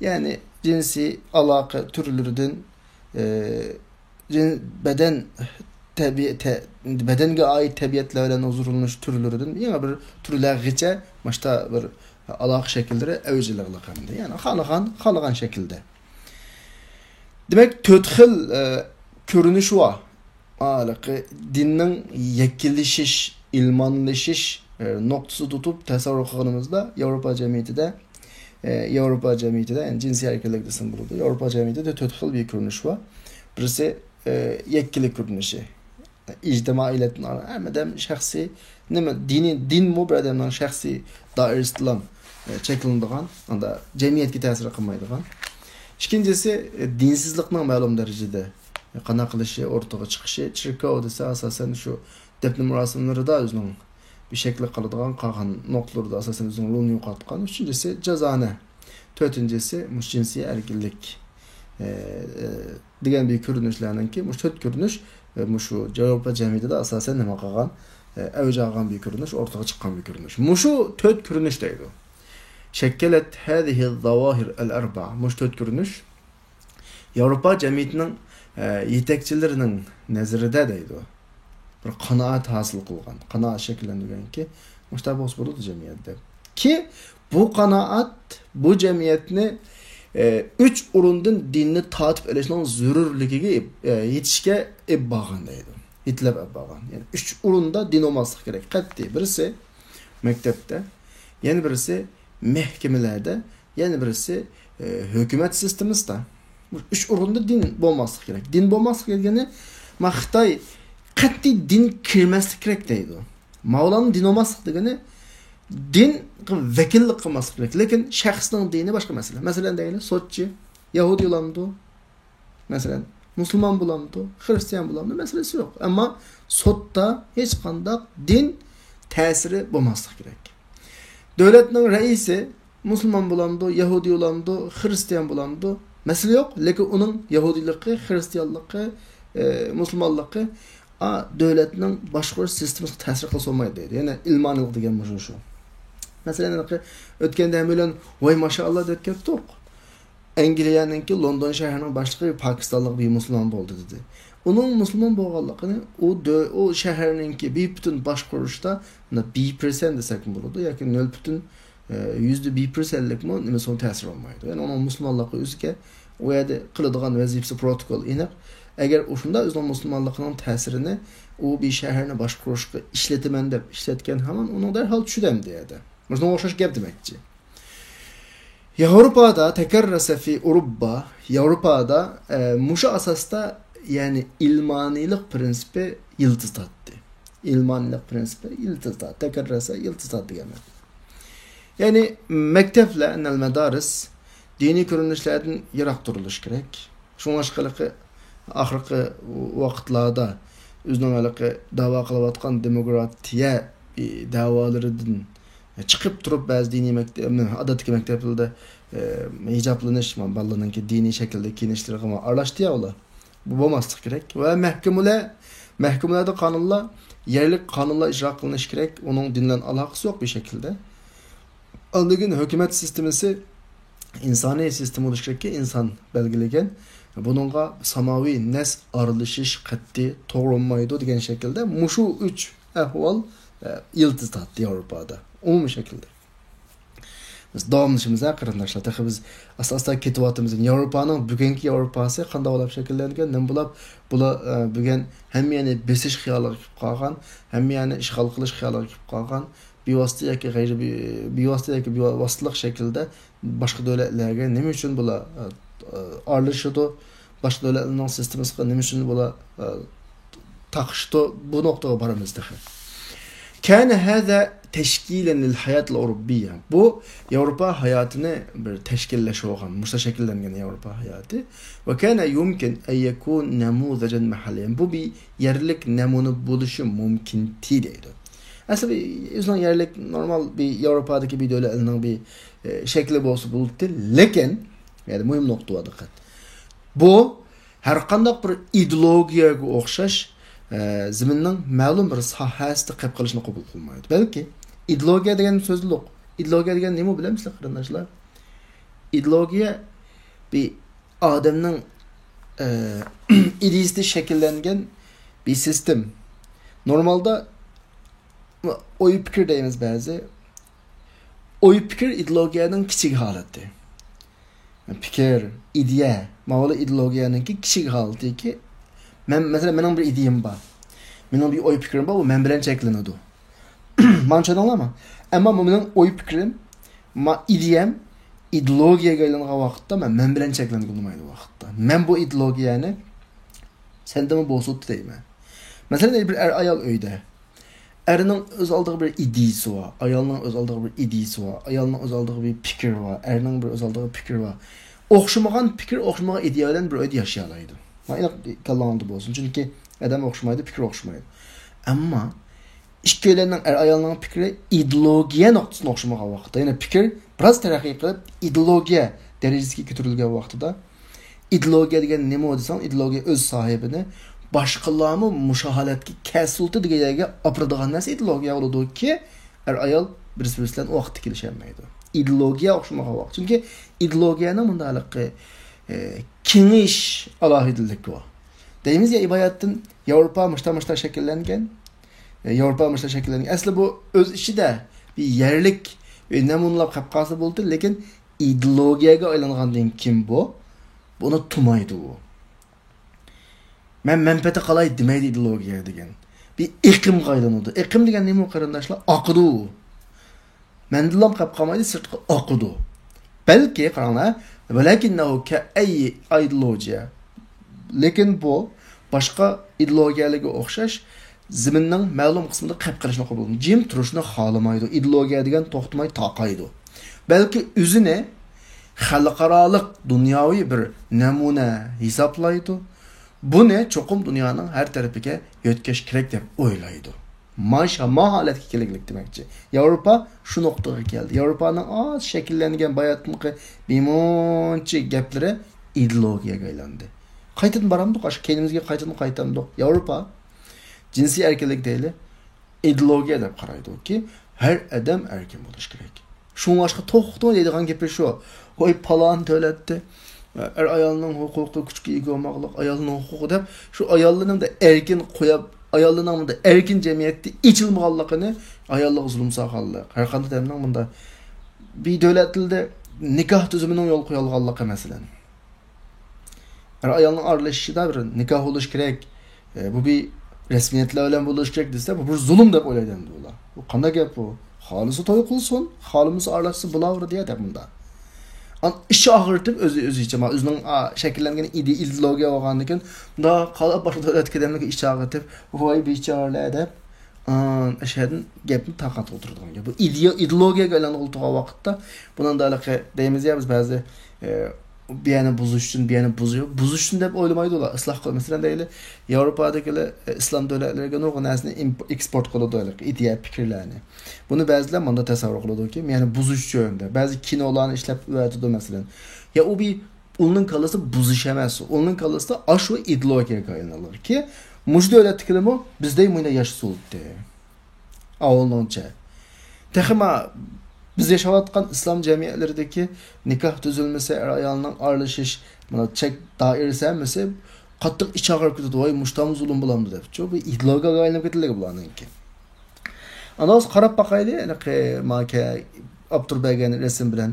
يەنى جىنسىي ئالاقە تۈرلىرىدىن، ئە، جىن-، بەدەن تەبىئە-، تە-، بەدەنگە ئائىت تەبىئەتلەر بىلەن ھۇزۇرلىنىش تۈرلىرىدىن يېڭى بىر تۈرلەرگىچە ماشتا بىر ئالاقە شەكىللىرى ئەۋج ئېلىرلىق ھەمدە، يەنى خالىغان، خالىغان شەكىلدە. دېمەك، تۆت خىل، ئە، كۆرۈنۈش بار. ھېلىقى دىننىڭ يەككىلىشىش، ئىلمانلىشىش، ئە، نۇقتىسىدا تۇتۇپ تەسەۋۋۇر قىلغىنىمىزدا، ياۋروپا جەمئىيىتىدە، ئە، ياۋروپا جەمئىيىتىدە، يەنى جىنسىي ئەركىنلىك دېسەم بولىدۇ. ياۋروپا جەمئىيىتىدە تۆت خىل بىر كۆرۈنۈش بار. بىرسى، ئە، يەككىلىك كۆرۈنۈشى. ئىجتىمائىيلىقتىن ھەممە ئادەم شەخسىي، نېمە، دىنىي، دىنمۇ بىر ئادەمنىڭ شەخسىي دائىرىسىدىلا، ئە، چەكلىنىدىغان، ئاندا جەمئىيەتكە تەسىر قىلمايدىغان. ئىككىنچىسى، ئە، دىنسىزلىقنىڭ مەلۇم دەرىجىدە قانداق قىلىشى، ئورتىغا چىقىشى. چېركاۋ دېسە، ئاساسەن، شۇ دەپنە مۇراسىملىرىدا ئۆزىنىڭ بىر شەكىل قىلىدىغان، قالغان نۇقتىلىرىدا، ئاساسەن، ئۆزىنىڭ رولىنى يوقاتقان. ئۈچىنچىسى، جازانە. تۆتىنچىسى، مۇشۇ جىنسىي ئەركىنلىك، ئە، ئە، دېگەن بىر كۆرۈنۈشلەرنىڭكى، مۇشۇ تۆت كۆرۈنۈش، ئە، مۇشۇ ياۋروپا جەمئىيىتىدە ئاساسەن نېمە قىلغان، ئە، ئەۋج ئالغان بىر كۆرۈنۈش، ئورتىغا چىققان بىر كۆرۈنۈش. مۇشۇ تۆت كۆرۈنۈش دەيدۇ. شەككەلەت ھەزىھىز زاۋاھىر ئەل ئەربا. مۇشۇ تۆت كۆرۈنۈش ياۋروپا جەمئىيىتىنىڭ، ئە، يېتەكچىلىرىنىڭ نەزىرىدە دەيدۇ، بىر قانائەت ھاسىل قىلغان، قانائەت شەكىللەندۈرگەنكى، مۇشۇنداق بولسا بولىدۇ جەمئىيەتتە. كى بۇ قانائەت بۇ جەمئىيەتنى، ئە، ئۈچ ئورۇندىن دىننى تارتىپ ئېلىشنىڭ زۆرۈرلۈكىگە ئېپ-، ئە، يېتىشكە ئېلىپ بارغان دەيدۇ. يېتىلەپ ئېلىپ بارغان. يەنى ئۈچ ئورۇندا دىن بولماسلىقى كېرەك. قەتئىي. بىرسى مەكتەپتە، يەنە بىرسى مەھكىمىلەردە، يەنە بىرسى، ئە، ھۆكۈمەت سىستېمىسىدا. بۇ ئۈچ ئورۇندا دىن بولماسلىقى كېرەك. دىن بولماسلىقى دېگىنى، ما خىتاي قەتئىي دىن كىرمەسلىكى كېرەك دەيدۇ. ماۋلانىڭ دىن بولماسلىق دېگىنى دىنغا ۋەكىللىك قىلماسلىق كېرەك. لېكىن شەخسنىڭ دىنى باشقا مەسىلە. مەسىلەن، دەيلى، سوتچى يەھۇدىي بولامدۇ؟ مەسىلەن، مۇسۇلمان بولامدۇ؟ خىرىستىيان بولامدۇ؟ مەسىلىسى يوق. ئەمما سوتتا ھېچقانداق دىن تەسىرى بولماسلىق كېرەك. دۆلەتنىڭ رەئىسى مۇسۇلمان بولامدۇ، يەھۇدىي بولامدۇ، خىرىستىيان بولامدۇ، مەسىلە يوق. لېكىن ئۇنىڭ يەھۇدىيلىقى، خىرىستىيانلىقى، ئە، مۇسۇلمانلىقى، ئا، دۆلەتنىڭ باشقۇرۇش سىستېمىسىغا تەسىر قىلسا بولمايدۇ دەيدۇ. يەنى ئىلمانىيلىق دېگەن مۇشۇ شۇ. مەسىلەن، ھېلىقى ئۆتكەندە ھەممەيلەن ۋاي ماشائاللا دەپ كەتتۇق. ئەنگلىيەنىڭكى لوندون شەھىرىنىڭ باشلىقى پاكىستانلىق بىر مۇسۇلمان بولدى دېدى. ئۇنىڭ مۇسۇلمان بولغانلىقىنى ئۇ دۆ-، ئۇ شەھەرنىڭكى بىر پۈتۈن باشقۇرۇشتا، مۇنداق بىر پىرسەنت دېسەكمۇ بولىدۇ، ياكى نۆل پۈتۈن، ئە، يۈزدە بىر پىرسەنتلىكمۇ نېمە سوڭ تەسىرى بولمايدۇ. يەنى ئۇنىڭ مۇسۇلمانلىقى ئۆزىگە، ئۇ يەردە قىلىدىغان ۋەزىپىسى، پروتوكول ئېنىق. ئەگەر ئۇشۇنداق ئۆزىنىڭ مۇسۇلمانلىقىنىڭ تەسىرىنى ئۇ بىر شەھەرنى باشقۇرۇشقا ئىشلىتىمەن دەپ ئىشلەتكەن ھامان ئۇنىڭ دەرھال چۈشىدۇ ئەمدى يەردە. مۇشۇنىڭغا ئوخشاش گەپ دېمەكچى. ياۋروپادا تەكەررەسە فى ئۇروپا، ياۋروپادا، ئە، مۇشۇ ئاساستا، يەنى ئىلمانىيلىق پىرىنسىپى يىلتىز تارتتى. ئىلمانىيلىق پىرىنسىپى يىلتىز تارتتى. تەكەررەسە يىلتىز تارتتى دېگەن. يەنى مەكتەپلەر، ئەنەل مەدارىس، دىنىي كۆرۈنۈشلەردىن يىراق تۇرۇلۇشى كېرەك. شۇڭلاشقا ھېلىقى ئاخىرقى ۋاقىتلاردا ئۆزىنىڭ ھېلىقى داۋا قىلىۋاتقان دېموكراتىيە دەۋالىرىدىن چىقىپ تۇرۇپ، بەزى دىنىي مەكتەپ، ئادەتتىكى مەكتەپلەردە، ئە، ھىجابلىنىش، بالىلارنىڭكى دىنىي شەكىلدە كىيىنىشلىرىغا ئارىلاشتى يا ئۇلار. بۇ بولماسلىقى كېرەك. ۋە مەھكىمىلەر، مەھكىمىلەردە قانۇنلار، يەرلىك قانۇنلار ئىجرا قىلىنىشى كېرەك. ئۇنىڭ دىن بىلەن ئالاقىسى يوق بىر شەكىلدە. ئاندىن كېيىن ھۆكۈمەت سىستېمىسى ئىنسانىي سىستېما بولۇشى كېرەككى، ئىنسان بەلگىلىگەن. بۇنىڭغا ساماۋى نەس ئارىلىشىش قەتئىي توغرا بولمايدۇ دېگەن شەكىلدە مۇشۇ ئۈچ ئەھۋال، ئە، يىلتىز تارتتى ياۋروپادا ئومۇمىي شەكىلدە. بىز داۋاملىشىمىز ھە، قېرىنداشلار. تېخى بىز ئاستا-ئاستا كېتىۋاتىمىز. ياۋروپانىڭ بۈگۈنكى ياۋروپاسى قانداق بولۇپ شەكىللەنگەن، نېمە بولۇپ، بۇلار، ئە، بۈگۈن ھەممە يەرنى بېسىش خىيالىغا كېلىپ قالغان، ھەممە يەرنى ئىشغال قىلىش خىيالىغا كېلىپ قالغان، بىۋاسىتە ياكى غەيرىي بىۋاسىتە ياكى بىۋاسىتىلىق شەكىلدە باشقا دۆلەتلەرگە نېمە ئۈچۈن بۇلار ئارىلىشىدۇ؟ باشقا دۆلەتلەرنىڭ سىستېمىسىغا نېمە ئۈچۈن بۇلار تاقىشىدۇ؟ بۇ نۇقتىغا بارىمىز تېخى. كان هذا تشكيلا للحياة الأوروبية. بۇ ياۋروپا ھاياتىنى بىر تەشكىللەش بولغان، مۇشۇنداق شەكىللەنگەن ياۋروپا ھاياتى. وكان يمكن أن يكون نموذجا محليا. بۇ بىر يەرلىك نەمۇنە بولۇشى مۇمكىنتى دەيدۇ. ئەسلى ئۆزىنىڭ يەرلىك نورمال بىر ياۋروپادىكى بىر دۆلەتنىڭ بىر ئە، شەكلى بولسا بولاتتى، لېكىن، يەنى مۇھىم نۇقتا بار، دىققەت. بۇ ھەر قانداق بىر ئىدېئولوگىيەگە ئوخشاش، ئە، زېمىننىڭ مەلۇم بىر ساھەسىدە قېلىپ قېلىشنى قوبۇل قىلمايدۇ. بەلكى ئىدېئولوگىيە دېگەن سۆزلۈق. ئىدېئولوگىيە دېگەن نېمە بىلەمسىلەر، قېرىنداشلار؟ ئىدېئولوگىيە بىر ئادەمنىڭ، ئە، ئىدىيىسىدە شەكىللەنگەن بىر سىستېم. نورمالدا ئوي پىكىر دەيمىز بەزى. ئوي پىكىر ئىدېئولوگىيەنىڭ كىچىك ھالىتى. پىكىر، ئىدىيە، ماۋۇلا ئىدېئولوگىيەنىڭكى كىچىك ھالىتىكى. مەن، مەسىلەن، مېنىڭ بىر ئىدىيەم بار. مېنىڭ بىر ئوي پىكرىم بار، ئۇ مەن بىلەن چەكلىنىدۇ. مانا چۈشەندىڭلارمۇ؟ ئەمما مېنىڭ ئوي پىكرىم، ما ئىدىيەم ئىدېئولوگىيەگە ئايلانغان ۋاقىتتا مەن، مەن بىلەن چەكلەنگىلى بولمايدۇ ۋاقىتتا. مەن بۇ ئىدېئولوگىيەنى سەندىمۇ بولسۇتتى دەيمەن. مەسىلەن، بىر ئەر-ئايال ئۆيدە. ئەرنىڭ ئۆز ئالدىغا بىر ئىدىيىسى بار، ئايالنىڭ ئۆز ئالدىغا بىر ئىدىيىسى بار، ئايالنىڭ ئۆز ئالدىغا بىر پىكرى بار، ئەرنىڭ بىر ئۆز ئالدىغا پىكرى بار. ئوخشىمىغان پىكىر، ئوخشىمىغان ئىدىيە بىلەن بىر ئۆيدە ياشىيالايدۇ. مانا ئېنىق كاللاڭلاردا بولسۇن، چۈنكى ئادەم ئوخشىمايدۇ، پىكرى ئوخشىمايدۇ. ئەمما ئىككىيلەننىڭ، ئەر-ئايالنىڭ پىكرى ئىدېئولوگىيە نۇقتىسىدىن ئوخشىمىغان ۋاقىتتا، يەنى پىكىر بىراز تەرەققىي قىلىپ، ئىدېئولوگىيە دەرىجىسىگە كۆتۈرۈلگەن ۋاقتىدا، ئىدېئولوگىيە دېگەن نېمە دېسەڭ، ئىدېئولوگىيە ئۆز ساھىبىنى باشقىلارمۇ مۇشۇ ھالەتكە كەلسۇلتى دېگەن يەرگە ئاپىرىدىغان نەرسە ئىدېئولوگىيە بولىدۇكى، ئەر-ئايال بىرسى-بىرسى بىلەن ۋاقىتتا كېلىشەلمەيدۇ. ئىدېئولوگىيە ئوخشىمىغان ۋاقىت. چۈنكى ئىدېئولوگىيەنىڭ مۇنداق ھېلىقى، ئە، كېڭىش ئالاھىدىلىكى بار. دەيمىز يا، ئىبارەتتىن ياۋروپا مۇشتا-مۇشتا شەكىللەنگەن، ئە، ياۋروپا مۇشتا شەكىللەنگەن. ئەسلى بۇ ئۆز ئىچىدە بىر يەرلىك بىر نەمۇنىلەپ قېلىپ قالسا بولدى، لېكىن ئىدېئولوگىيەگە ئايلانغاندىن كېيىن بۇ، بۇنى تۇمايدۇ ئۇ. مەن مەنپەئەتكە قالاي دېمەيدۇ ئىدېئولوگىيە دېگەن. بىر ئېقىمغا ئايلىنىدۇ. ئېقىم دېگەن نېمە، قېرىنداشلار؟ ئاقىدۇ. مەندىنلا قېلىپ قالمايدۇ، سىرتقا ئاقىدۇ. بەلكى، قاراڭلار، ولكنه كأي أيديولوجيا. لېكىن بۇ باشقا ئىدېئولوگىيەلەرگە ئوخشاش زېمىننىڭ مەلۇم قىسمىدا قېلىپ قېلىشنى قوبۇل، جىم تۇرۇشنى خالىمايدۇ. ئىدېئولوگىيە دېگەن توختىماي تاقايدۇ. بەلكى ئۆزىنى خەلقئارالىق دۇنياۋى بىر نەمۇنە ھېسابلايدۇ. بۇنى چوقۇم دۇنيانىڭ ھەر تەرىپىگە يۆتكەش كېرەك دەپ ئويلايدۇ. مانا شۇ، ما ھالەتكە كېلىگلىك دېمەكچى. ياۋروپا شۇ نۇقتىغا كەلدى. ياۋروپانىڭ ئاز شەكىللەنگەن باياتقى بىمۇنچە گەپلىرى ئىدېئولوگىيەگە ئايلاندى. قايتىدىن بارامدۇق؟ ئاشۇ كەينىمىزگە قايتىدىن قايتامدۇق؟ ياۋروپا جىنسىي ئەركىنلىك دەيلى، ئىدېئولوگىيە دەپ قارايدۇكى، ھەر ئادەم ئەركىن بولۇشى كېرەك. شۇڭلاشقا توختىماي دەيدىغان گېپى شۇ. ۋاي، پالان دۆلەتتە ئەر-ئايالنىڭ ھوقۇقى، كۈچكە ئىگە بولماقلىق، ئايالنىڭ ھوقۇقى دەپ، شۇ ئاياللارنىڭ ئەركىن قويۇپ، ئاياللارنىڭ ئەركىن جەمئىيەتتە ئېچىلمىغانلىقىنى، ئاياللارغا زۇلۇم سالغانلىق، ھەر قانداق ئادەمنىڭ بۇنداق بىر دۆلەتلىدە نىكاھ تۈزۈمىنىڭ يولغا قويۇلغانلىقى، مەسىلەن. ئەر-ئايالنىڭ ئارىلىشىشىدا بىر نىكاھ بولۇشى كېرەك. ئە، بۇ بىر رەسمىيەتلەر بىلەن بولۇشى كېرەك دېسە، بۇ بىر زۇلۇم دەپ ئويلايدۇ ئەمدى ئۇلار. بۇ قانداق گەپ بۇ؟ خالىسا توي قىلسۇن، خالىمىسا ئارىلاشسا بولاۋېرىدۇ يا دەپ مۇنداق. ئان-، ئىچى ئاغرىتىپ ئۆزى، ئۆزىچە، ما-، ئۆزىنىڭ، ئا، شەكىللەنگەن ئىدى-، ئىدېئولوگىيە بولغاندىكىن، مۇنداق قالاپ باشقا دۆلەتتىكى ئادەملەرگە ئىچى ئاغرىتىپ، ۋاي بىچارىلەر دەپ، ئان-، ئاشۇ يەردىن گەپنى تارقاتقىلى ئولتۇرىدىغان گەپ. بۇ ئىدىيە-، ئىدېئولوگىيەگە ئايلانغىلى تۇرغان ۋاقىتتا، بۇنىڭدا ھېلىقى دەيمىز يا بىز بەزى، ئە، بۇ يەرنى بۇزۇش ئۈچۈن، بۇ يەرنى بۇزۇ-، بۇزۇش ئۈچۈن دەپ ئويلىمايدۇ ئۇلار، ئىسلاھ قىل-، مەسىلەن دەيلى، ياۋروپادىكىلەر، ئە، ئىسلام دۆلەتلىرىگە نۇرغۇن نەرسىنى ئىمپ-، ئېكسپورت قىلىدۇ، ھېلىقى ئىدىيە پىكىرلەرنى. بۇنى بەزىلەر مۇنداق تەسەۋۋۇر قىلىدۇكى، يەنى بۇزۇش ئۈچۈن دەپ، بەزى كىنولارنى ئىشلەپ ئەۋەتىدۇ مەسىلەن. يا ئۇ بىر ئۇنىڭ كاللىسى بۇزۇش ئەمەس، ئۇنىڭ كاللىسىدا ئاشۇ ئىدېئولوگىيەگە ئايلانغانكى، مۇشۇ دۆلەتتىكىلەرمۇ بىزدەك مۇنداق ياشىسۇلتى. ئاۋۇلنىڭچە. تېخىمۇ بىز ياشاۋاتقان ئىسلام جەمئىيەتلىرىدىكى نىكاھ تۈزۈلمىسى، ئەر-ئايالنىڭ ئارىلىشىش، مانا، چەك دائىرىسى ھەممىسى قاتتىق ئىچ ئاغرىپ كېتىدۇ. ۋاي، مۇشتامۇ زۇلۇم بولامدۇ دەپچۇ. بۇ ئىدېئولوگىيەگە ئايلىنىپ كېتىدىغان بۇلارنىڭكى. ئاندىن قاراپ باقايلى، ئاپتور بەرگەن رەسىم بىلەن.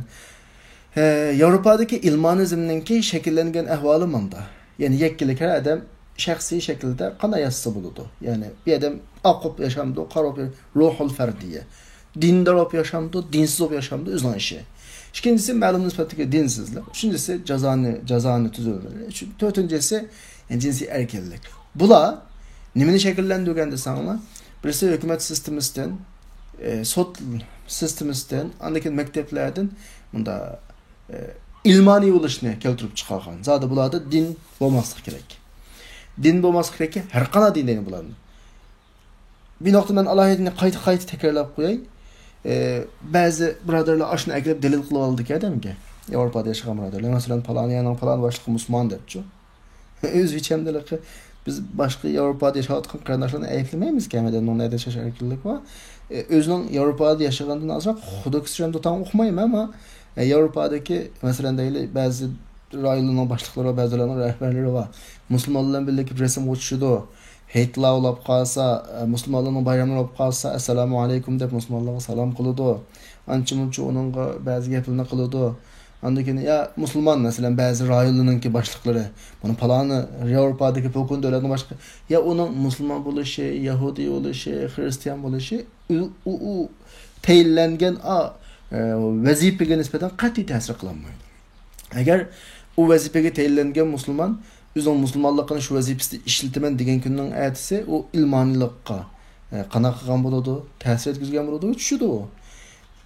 ھە، ياۋروپادىكى ئىلمانىزمنىڭكى شەكىللەنگەن ئەھۋالى مۇندا. يەنى يەككىلىك، ھەر ئادەم شەخسىي شەكىلدە قانداق ياشىسا بولىدۇ. يەنى بىر ئادەم ئاق بولۇپ ياشامدۇ، قارا بولۇپ، روھۇل فەردىيە. دىندار بولۇپ ياشامدۇ، دىنسىز بولۇپ ياشامدۇ، ئۆزىنىڭ ئىشى. ئىككىنچىسى، مەلۇم نىسبەتتىكى دىنسىزلىك. ئۈچىنچىسى، جازانى، جازانى تۈزۈلمىلىرى. ئۈچ-، تۆتىنچىسى، جىنسىي ئەركىنلىك. بۇلار نېمىنى شەكىللەندۈرگەن دېسەڭلار، بىرسى ھۆكۈمەت سىستېمىسىدىن، ئە، سوت سىستېمىسىدىن، ئاندىن كېيىن مەكتەپلەردىن مۇنداق، ئە، ئىلمانىي بولۇشنى كەلتۈرۈپ چىقارغان. زادى بۇلاردا دىن بولماسلىقى كېرەك. دىن بولماسلىقى كېرەككى، ھەر قانداق دىن دەيدۇ بۇلارنى. بىر نۇقتا مەن ئالاھىدىنى قايتا-قايتا تەكرارلاپ قوياي. ئە، بەزى بۇرادەرلەر ئاشۇنى ئەكېلىپ دەلىل قىلىپ ئالىدىكەن ئادەمگە. ياۋروپادا ياشىغان بۇرادەرلەر، مەسىلەن، پالان يەرنىڭ پالان باشلىقى مۇسۇلمان دەپچۇ. ئۆزى ھېچەمدىلىقى، بىز باشقا ياۋروپادا ياشاۋاتقان قېرىنداشلارنى ئەيىبلىمەيمىز، ھەممە ئادەمنىڭ نەدە ياشاش ئەركىنلىكى بار. ئە، ئۆزىنىڭ ياۋروپادا ياشىغاندىن ئازراق خۇدۇكسرەم دوتاڭ ئۇقمايمەن، ئەمما، ئە، ياۋروپادىكى، مەسىلەن، دەيلى، بەزى رايونلارنىڭ باشلىقلىرى ۋە بەزىلەرنىڭ رەھبەرلىرى بار. مۇسۇلمانلار بىلەن بىللە كېلىپ رەسىمگە چۈشىدۇ. ھېيتلار بولاپ قالسا، ئە، مۇسۇلمانلارنىڭ بايراملىرى بولۇپ قالسا، ئەسسالامۇ ئەلەيكۇم دەپ مۇسۇلمانلارغا سالام قىلىدۇ. ئانچە-مۇنچە ئۇنىڭغا بەزى گەپلەرنى قىلىدۇ. ئاندىن كېيىن، يا مۇسۇلمان، مەسىلەن، بەزى رايونلارنىڭكى باشلىقلىرى، بۇنى پالانى، ياۋروپادىكى پوكۇن دۆلەتنىڭ باشلىقى، يا ئۇنىڭ مۇسۇلمان بولۇشى، يەھۇدىي بولۇشى، خىرىستىيان بولۇشى، ئۇ، ئۇ، ئۇ تەيىنلەنگەن، ئا، ئە، ۋەزىپىگە نىسبەتەن قەتئىي تەسىر قىلالمايدۇ. ئەگەر ئۇ ۋەزىپىگە تەيىنلەنگەن مۇسۇلمان ئۆزىنىڭ مۇسۇلمانلىقىنى شۇ ۋەزىپىسىدە ئىشلىتىمەن دېگەن كۈننىڭ ئەتىسى ئۇ ئىلمانىيلىققا، ئە، قانداق قىلغان بولىدۇ؟ تەسىر يەتكۈزگەن بولىدۇ، چۈشىدۇ ئۇ.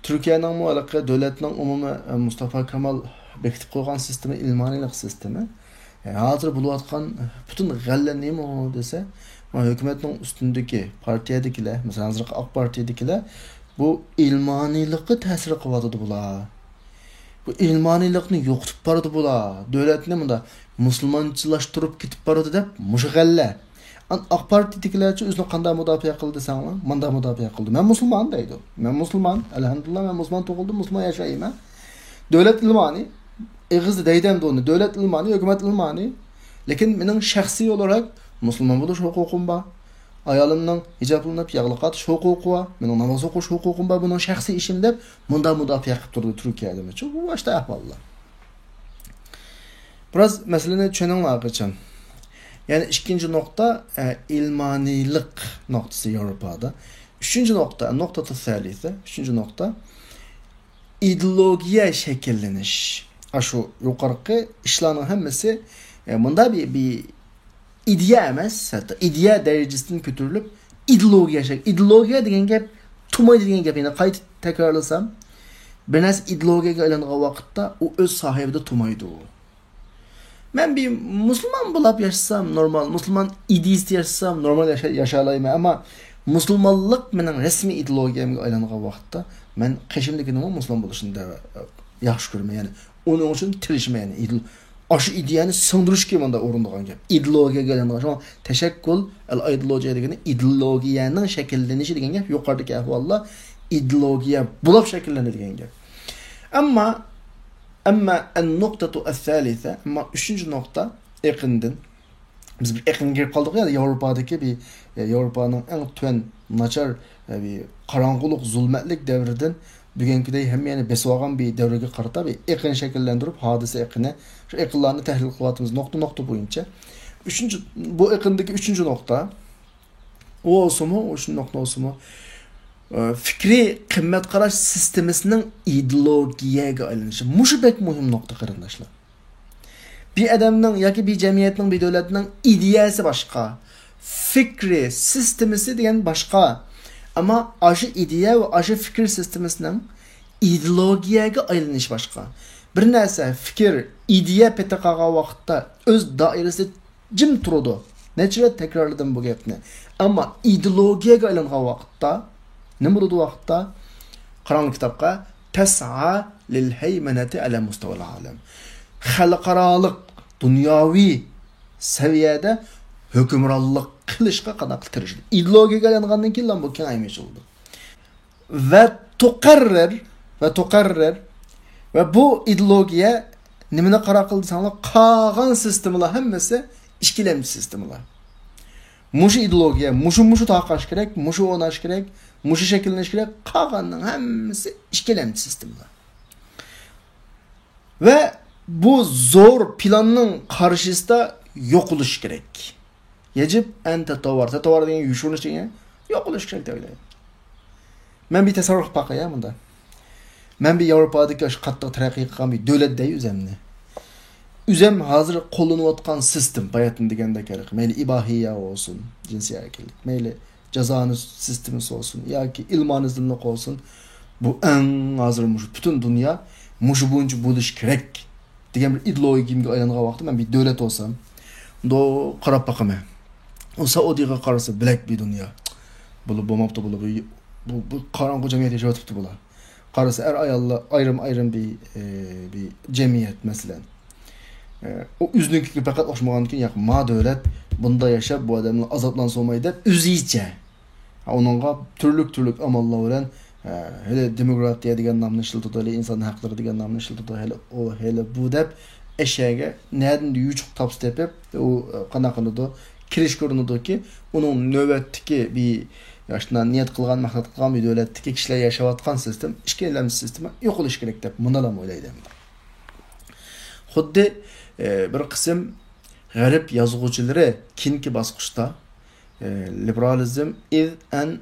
تۈركىيەنىڭمۇ ھېلىقى دۆلەتنىڭ ئومۇمىي، ئە، مۇستافا كامال بېكىتىپ قويغان سىستېما ئىلمانىيلىق سىستېما. ئە، ھازىر بولۇۋاتقان پۈتۈن غەللە نېمە دېسە، مانا ھۆكۈمەتنىڭ ئۈستۈندىكى پارتىيەدىكىلەر، مەسىلەن، ھازىرقى ئاق پارتىيەدىكىلەر بۇ ئىلمانىيلىققا تەسىر قىلىۋاتىدۇ بۇلار. بۇ ئىلمانىيلىقنى يوقىتىپ بارىدۇ بۇلار. دۆلەتنى مۇنداق مۇسۇلمانچىلاشتۇرۇپ كېتىپ بارىدۇ دەپ مۇشۇ غەللە. ئان-، ئاق پارتىيىدىكىلەرچە ئۆزىنى قانداق مۇداپىئە قىلدى دېسەڭلار، مۇنداق مۇداپىئە قىلدى. مەن مۇسۇلمان دەيدۇ. مەن مۇسۇلمان، ئەلھەمدۇلىللا، مەن مۇسۇلمان تۇغۇلدۇم، مۇسۇلمان ياشايمەن. دۆلەت ئىلمانى، ئېغىزدا دەيدۇ ئۇنى، دۆلەت ئىلمانى، ھۆكۈمەت ئىلمانى. لېكىن مېنىڭ شەخسىي ئولاراق مۇسۇلمان بولۇش ھوقۇقۇم بار. ئايالىمنىڭ ھىجابلىنىپ ياغلىق ئاتىش ھوقۇقى بار، مېنىڭ ناماز ئوقۇش ھوقۇقۇم بار، بۇنىڭ شەخسىي ئىشىم دەپ مۇنداق مۇداپىئە قىلىپ تۇرىدۇ تۈركىيەدىمۇ. چۈنكى بۇ باشتا ئەھۋاللار. بىراز مەسىلىنى چۈشىنىڭلار قاچان. يەنى ئىككىنچى نۇقتا، ئە، ئىلمانىيلىق نۇقتىسى ياۋروپادا. ئۈچىنچى نۇقتا، نۇقتىتۇ سەلىسە، ئۈچىنچى نۇقتا، ئىدېئولوگىيە شەكىللىنىش. ئاشۇ يۇقىرىقى ئىشلارنىڭ ھەممىسى، ئە، مۇنداق بىر، بىر ئىدىيە ئەمەس، ھەتتا ئىدىيە دەرىجىسىدىن كۆتۈرۈلۈپ، ئىدېئولوگىيە شەك-، ئىدېئولوگىيە دېگەن گەپ تۇمايدۇ دېگەن گەپ. يەنە قايتا تەكرارلىسام، بىر نەرسە ئىدېئولوگىيەگە ئايلانغان ۋاقىتتا ئۇ ئۆز ساھىبىدە تۇمايدۇ. مەن بىر مۇسۇلمان بولاپ ياشىسام نورمال، مۇسۇلمان ئىدىيىسىدە ياشىسام نورمال ياشا-، ياشالايمەن. ئەمما مۇسۇلمانلىق مېنىڭ رەسمىي ئىدېئولوگىيەمگە ئايلانغان ۋاقىتتا مەن قېشىمدىكىنىڭمۇ مۇسۇلمان بولۇشىنى دە-، ياخشى كۆرىمەن. يەنى ئۇنىڭ ئۈچۈن تىرىشىمەن. يەنى ئىدېئو-، ئاشۇ ئىدىيەنى سىڭدۈرۈشكە مۇنداق ئۇرۇنىدىغان گەپ. ئىدېئولوگىيەگە ئايلانغان. شۇڭا تەشەككۈل، ئەل ئايدېئولوگىيە دېگىنى ئىدېئولوگىيەنىڭ شەكىللىنىشى دېگەن گەپ. يۇقىرىدىكى ئەھۋاللار ئىدېئولوگىيە بولاپ شەكىللەنىدۇ دېگەن گەپ. ئەمما، ئەمما ئەن نۇقتەتۇ ئەسسەلىسە، ئەمما ئۈچىنچى نۇقتا، ئېقىندىن. بىز بىر ئېقىنغا كىرىپ قالدۇق يا، ياۋروپادىكى بىر، ياۋروپانىڭ ئەڭ تۆۋەن، ناچار، بىر قاراڭغۇلۇق، زۇلمەتلىك دەۋرىدىن بۈگۈنكىدەك ھەممە يەرنى بېسىۋالغان بىر دەۋرگە قارىتا بىر ئېقىن شەكىللەندۈرۈپ، ھادىسە ئېقىنى، شۇ ئېقىنلارنى تەھلىل قىلىۋاتىمىز نۇقتا نۇقتا بويىچە. ئۈچىنچى، بۇ ئېقىندىكى ئۈچىنچى نۇقتا، ئۇ بولسىمۇ، ئۇ شۇ نۇقتا بولسىمۇ، ئە، پىكرىي قىممەت قاراش سىستېمىسىنىڭ ئىدېئولوگىيەگە ئايلىنىشى. مۇشۇ بەك مۇھىم نۇقتا، قېرىنداشلار. بىر ئادەمنىڭ ياكى بىر جەمئىيەتنىڭ، بىر دۆلەتنىڭ ئىدىيەسى باشقا، پىكرى سىستېمىسى دېگەن باشقا. ئەمما ئاشۇ ئىدىيە ۋە ئاشۇ پىكىر سىستېمىسىنىڭ ئىدېئولوگىيەگە ئايلىنىشى باشقا. بىر نەرسە، پىكىر، ئىدىيە پېتى قالغان ۋاقىتتا ئۆز دائىرىسىدە جىم تۇرىدۇ. نەچچە رەت تەكرارلىدىم بۇ گەپنى. ئەمما ئىدېئولوگىيەگە ئايلانغان ۋاقىتتا، نېمە بولىدۇ ۋاقىتتا؟ قاراڭلار كىتابقا، تەسئا لىل ھەيمەنەتى ئەلە مۇستەۋەل ئالەم. خەلقئارالىق، دۇنياۋى سەۋىيەدە ھۆكۈمرانلىق قىلىشقا قانداق تىرىشىدۇ. ئىدېئولوگىيەگە ئايلانغاندىن كېيىن بۇ كېڭەيمە ئېچىلىدۇ. ۋە تۇقەررىر، ۋە تۇقەررىر، ۋە بۇ ئىدېئولوگىيە نېمىنى قارار قىلدى دېسەڭلار، قالغان سىستېمىلار ھەممىسى ئىككىلەمچى سىستېمىلار. مۇشۇ ئىدېئولوگىيە، مۇشۇ، مۇشۇ تارقاش كېرەك، مۇشۇ ئورناش كېرەك، مۇشۇ شەكىللىنىش كېرەك، قالغاننىڭ ھەممىسى ئىككىلەمچى سىستېمىلار. ۋە بۇ زور پىلاننىڭ قارشىسىدا يوقىلىش كېرەك. يەجىب ئەن تەتەۋۋەر. تەتەۋۋەر دېگەن يوشۇرۇنۇش دېگەن، يوقىلىش كېرەك دەيدۇ. مەن بىر تەسەۋۋۇر قىلىپ باقاي، ھە، مۇندا. مەن بىر ياۋروپادىكى ئاشۇ قاتتىق تەرەققىي قىلغان بىر دۆلەت دەي ئۆزەمنى. ئۆزەم ھازىر قوللىنىۋاتقان سىستېم، باياتىن دېگەندەك ھېلىقى، مەيلى ئىباھىيە بولسۇن، جىنسىي ئەركىنلىك، مەيلى جازا سىستېمىسى بولسۇن ياكى ئىلمانىزملىق بولسۇن، بۇ ئەڭ ھازىر مۇشۇ پۈتۈن دۇنيا مۇشۇ بويىچە بولۇشى كېرەك دېگەن بىر ئىدېئولوگىيەمگە ئايلانغان ۋاقىتتا، مەن بىر دۆلەت بولسام، مۇنداق قاراپ باقىمەن. ئۇ سەئۇدىغا قارىسا، بىلەك بىر دۇنيا. بۇلا بولماپتۇ، بۇلا بۇ، بۇ، بۇ قاراڭغۇ جەمئىيەتتە ياشاۋاتىپتۇ بۇلار. قارىسا، ئەر-ئاياللار ئايرىم-ئايرىم بىر، ئى، بىر جەمئىيەت، مەسىلەن. ئى، ئۇ ئۆزىنىڭكىگە پەقەت ئوخشىمىغاندىكىن، ياق، ما دۆلەت بۇنداق ياشاپ، بۇ ئادەملەر ئازابلانسا بولمايدۇ دەپ، ئۆزىچە. ئۇنىڭغا تۈرلۈك-تۈرلۈك ئاماللار بىلەن، ئى، ھېلى دېموكراتىيە دېگەن نامنى ئىشلىتىدۇ، ھېلى ئىنسان ھەقلىرى دېگەن نامنى ئىشلىتىدۇ، ھېلى ئۇ، ھېلى بۇ دەپ، ئەشەگە نەدىن يوچۇق تاپسا تېپىپ، ئۇ، قانداق قىلىدۇ؟ كىرىش كۆرۈنىدۇكى، ئۇنىڭ نۆۋەتتىكى بىر، ئاشۇنداق نىيەت قىلغان، مەقسەت قىلغان بىر دۆلەتتىكى كىشىلەر ياشاۋاتقان سىستېما، ئىككىلەمچى سىستېما يوقىلىشى كېرەك دەپ مۇنداقلا ئويلايدۇ ئەمدى. خۇددى، ئە، بىر قىسىم غەرب يازغۇچىلىرى كېيىنكى باسقۇچتا، ئە، liberalism is an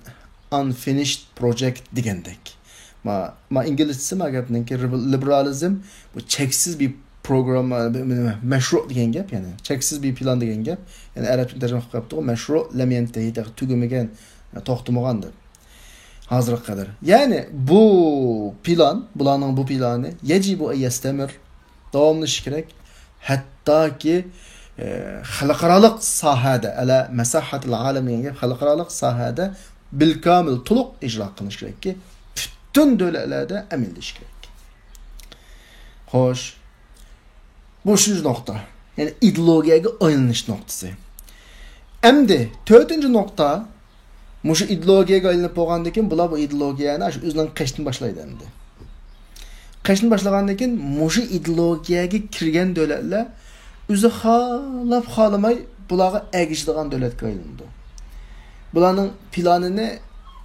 unfinished project دېگەندەك. ما، ما ئىنگلىزچىسى ما گەپنىڭكى، لىبېرالىزم بۇ چەكسىز بىر پروگرامما، بىر، بىر مەشرۇ دېگەن گەپ، يەنى چەكسىز بىر پىلان دېگەن گەپ. يەنى ئەرەبچە تەرجىمە قىلىپ قويۇپتۇ، مەشرۇ لەم يەنتەھى، تېخى تۈگىمىگەن، توختىمىغان دەپ. ھازىرغا قەدەر. يەنى بۇ پىلان، بۇلارنىڭ بۇ پىلانى يەجىبۇ ئەن يەستەمىر، داۋاملىشىشى كېرەك. ھەتتاكى، ئە، خەلقئارالىق ساھەدە، ئەلە مەساھەتىل ئالەم دېگەن گەپ، خەلقئارالىق ساھەدە بىلكامىل، تولۇق ئىجرا قىلىنىشى كېرەككى، پۈتۈن دۆلەتلەردە ئەمەلىيلىشىشى كېرەك. خوش. بۇ ئۈچىنچى نۇقتا. يەنى ئىدېئولوگىيەگە ئايلىنىش نۇقتىسى. ئەمدى تۆتىنچى نۇقتا. مۇشۇ ئىدېئولوگىيەگە ئايلىنىپ بولغاندىن كېيىن، بۇلار بۇ ئىدېئولوگىيەنى ئاشۇ ئۆزىنىڭ قېشىدىن باشلايدۇ ئەمدى. قېشىدىن باشلىغاندىن كېيىن، مۇشۇ ئىدېئولوگىيەگە كىرگەن دۆلەتلەر ئۆزى خالاپ خالىماي بۇلارغا ئەگىشىدىغان دۆلەتكە ئايلىنىدۇ. بۇلارنىڭ پىلانىنى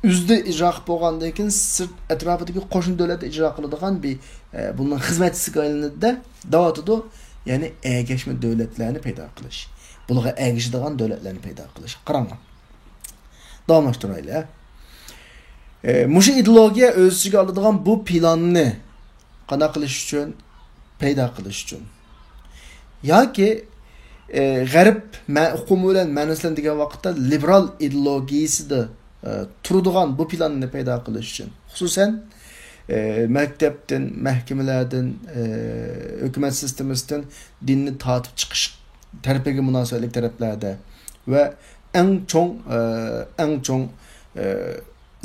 ئۆزىدە ئىجرا قىلىپ بولغاندىن كېيىن، سىرت ئەتراپىدىكى قوشنا دۆلەتتە ئىجرا قىلىدىغان بىر، ئە، بۇنىڭ خىزمەتچىسىگە ئايلىنىدۇ-دە، دەۋاتىدۇ. يەنى ئەگەشمە دۆلەتلەرنى پەيدا قىلىش. بۇلارغا ئەگىشىدىغان دۆلەتلەرنى پەيدا قىلىش. قاراڭلار. داۋاملاشتۇرايلى، ھە. ئە، مۇشۇ ئىدېئولوگىيە ئۆز ئىچىگە ئالىدىغان بۇ پىلاننى قانداق قىلىش ئۈچۈن؟ پەيدا قىلىش ئۈچۈن. ياكى، ئە، غەرب مە-، ئۇقۇمى بىلەن مەنىسىلەن دېگەن ۋاقىتتا لىبېرال ئىدېئولوگىيىسىدا، ئە، تۇرىدىغان بۇ پىلاننى پەيدا قىلىش ئۈچۈن. خۇسۇسەن، ئە، مەكتەپتىن، مەھكىمىلەردىن، ئە، ھۆكۈمەت سىستېمىسىدىن دىننى تارتىپ چىقىش تەرىپىگە مۇناسىۋەتلىك تەرەپلەردە ۋە ئەڭ چوڭ، ئە، ئەڭ چوڭ، ئە،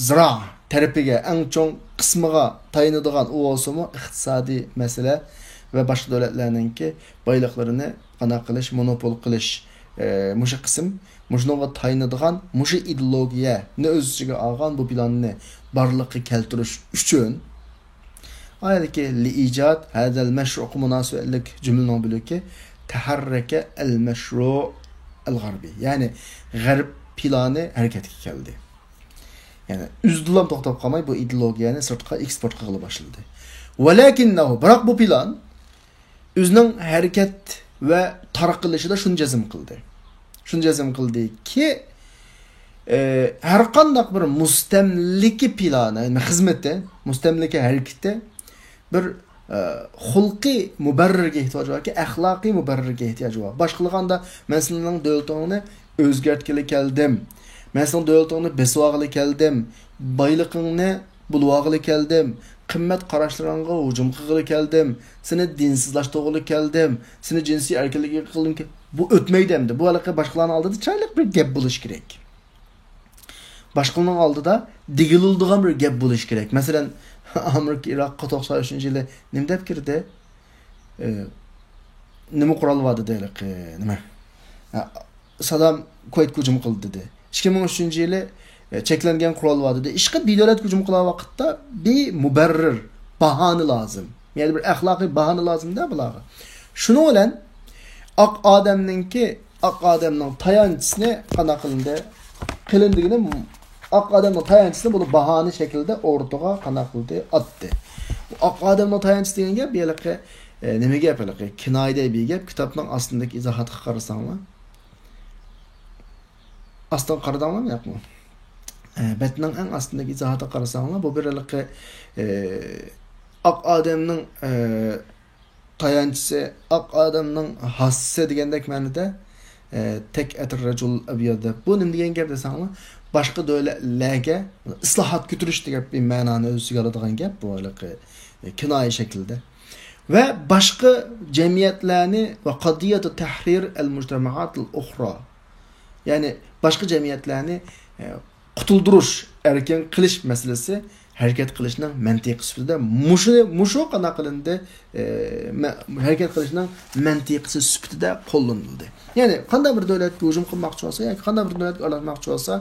زىرائەت تەرىپىگە، ئەڭ چوڭ قىسمىغا تايىنىدىغان ئۇ بولسىمۇ ئىقتىسادىي مەسىلە ۋە باشقا دۆلەتلەرنىڭكى بايلىقلىرىنى قانداق قىلىش، مونوپول قىلىش، ئە، مۇشۇ قىسىم، مۇشۇنىڭغا تايىنىدىغان، مۇشۇ ئىدېئولوگىيەنى ئۆز ئىچىگە ئالغان بۇ پىلاننى بارلىققا كەلتۈرۈش ئۈچۈن، ئايەتتىكى لىئىجاد ھەزەل مەشرۇغا مۇناسىۋەتلىك جۈملىنىڭ بۆلىكى تەھەررەكە ئەل مەشرۇ ئەل غەربى. يەنى غەرب پىلانى ھەرىكەتكە كەلدى. يەنى ئۆزىدىلا توختاپ قالماي، بۇ ئىدېئولوگىيەنى سىرتقا ئېكسپورت قىلغىلى باشلىدى. ۋەلەكىننەھۇ، بىراق بۇ پىلان ئۆزىنىڭ ھەرىكەت ۋە تارقىلىشىدا شۇنى جەزم قىلدى. شۇنى جەزم قىلدىكى، ئە، ھەر قانداق بىر مۇستەملىكە پىلانى، خىزمىتى، مۇستەملىكە ھەرىكىتى بىر، ئە، خۇلقىي مۇبەررىرگە ئېھتىياجى باركى، ئەخلاقىي مۇبەررىرگە ئېھتىياجى بار. باشقىلىغاندا، مەن سېنىڭ دۆلىتىڭنى ئۆزگەرتكىلى كەلدىم، مەن سېنىڭ دۆلىتىڭنى بېسىۋالغىلى كەلدىم، بايلىقىڭنى بۇلىۋالغىلى كەلدىم، قىممەت قاراشلىرىڭغا ھۇجۇم قىلغىلى كەلدىم، سېنى دىنسىزلاشتۇرغىلى كەلدىم، سېنى جىنسىي ئەركىنلىكىڭگە قىلغىلى كەل-، بۇ ئۆتمەيدۇ ئەمدى. بۇ ھېلىقى باشقىلارنىڭ ئالدىدا چىرايلىق بىر گەپ بولۇشى كېرەك. باشقىلارنىڭ ئالدىدا دېگىلىدىغان بىر گەپ بولۇشى كېرەك. مەسىلەن، ئامېرىكا ئىراققا توقسان ئۈچىنچى يىلى نېمە دەپ كىردى؟ ئى، نېمە قورال بار دېدى ھېلىقى، نېمە؟ ھە، سادام كۇۋەيتكە ھۇجۇم قىلدى دېدى. ئىككى مىڭ ئۈچىنچى يىلى، ئى، چەكلەنگەن قورال بار دېدى. ئىشقىلىپ بىر دۆلەتكە ھۇجۇم قىلغان ۋاقىتتا بىر مۇبەررىر، باھانە لازىم. يەنى بىر ئەخلاقىي باھانە لازىم-دە بۇلارغا. شۇنىڭ بىلەن ئاق ئادەمنىڭكى، ئاق ئادەمنىڭ تايانچىسىنى قانداق قىلىندى؟ قىلىندىغىنى ئاق ئادەمنىڭ تايانچىسىنى بۇ باھانە شەكلىدە ئورتىغا قانداق قىلدى؟ ئاتتى. بۇ ئاق ئادەمنىڭ تايانچىسى دېگەن گەپ ھېلىقى، ئە، نېمە گەپ ھېلىقى؟ كىنايىدە بىر گەپ، كىتابنىڭ ئاستىندىكى ئىزاھاتقا قارىساڭلار. ئاستىغا قارىدىڭلارمۇ ياقمۇ؟ ئە، بەتنىڭ ئەڭ ئاستىدىكى ئىزاھاتىغا قارىساڭلار، بۇ بىر ھېلىقى، ئە، ئاق ئادەمنىڭ، ئە، تايانچىسى، ئاق ئادەمنىڭ ھاسىسى دېگەندەك مەنىدە، ئە، تەك ئەتىر رەجۇل ئەبياد دەپ. بۇ نېمە دېگەن گەپ دېسەڭلار، باشقا دۆلەتلەرگە ئىسلاھات كۆتۈرۈش دېگەن بىر مەنانى ئۆز ئىچىگە ئالىدىغان گەپ بۇ ھېلىقى، ئە، كىنايە شەكلىدە. ۋە باشقا جەمئىيەتلەرنى ۋە قەزىيەتۇ تەھرىر ئەل مۇجتەمەئاتىل ئۇخرا. يەنى باشقا جەمئىيەتلەرنى، ئە، قۇتۇلدۇرۇش، ئەركىن قىلىش مەسىلىسى ھەرىكەت قىلىشنىڭ مەنتىقى سۈپىتىدە مۇشۇ، مۇشۇ قانداق قىلىندى، ئە، مە-، ھەرىكەت قىلىشنىڭ مەنتىقىسى سۈپىتىدە قوللىنىلدى. يەنى قانداق بىر دۆلەتكە ھۇجۇم قىلماقچى بولسا ياكى قانداق بىر دۆلەتكە ئارىلاشماقچى بولسا،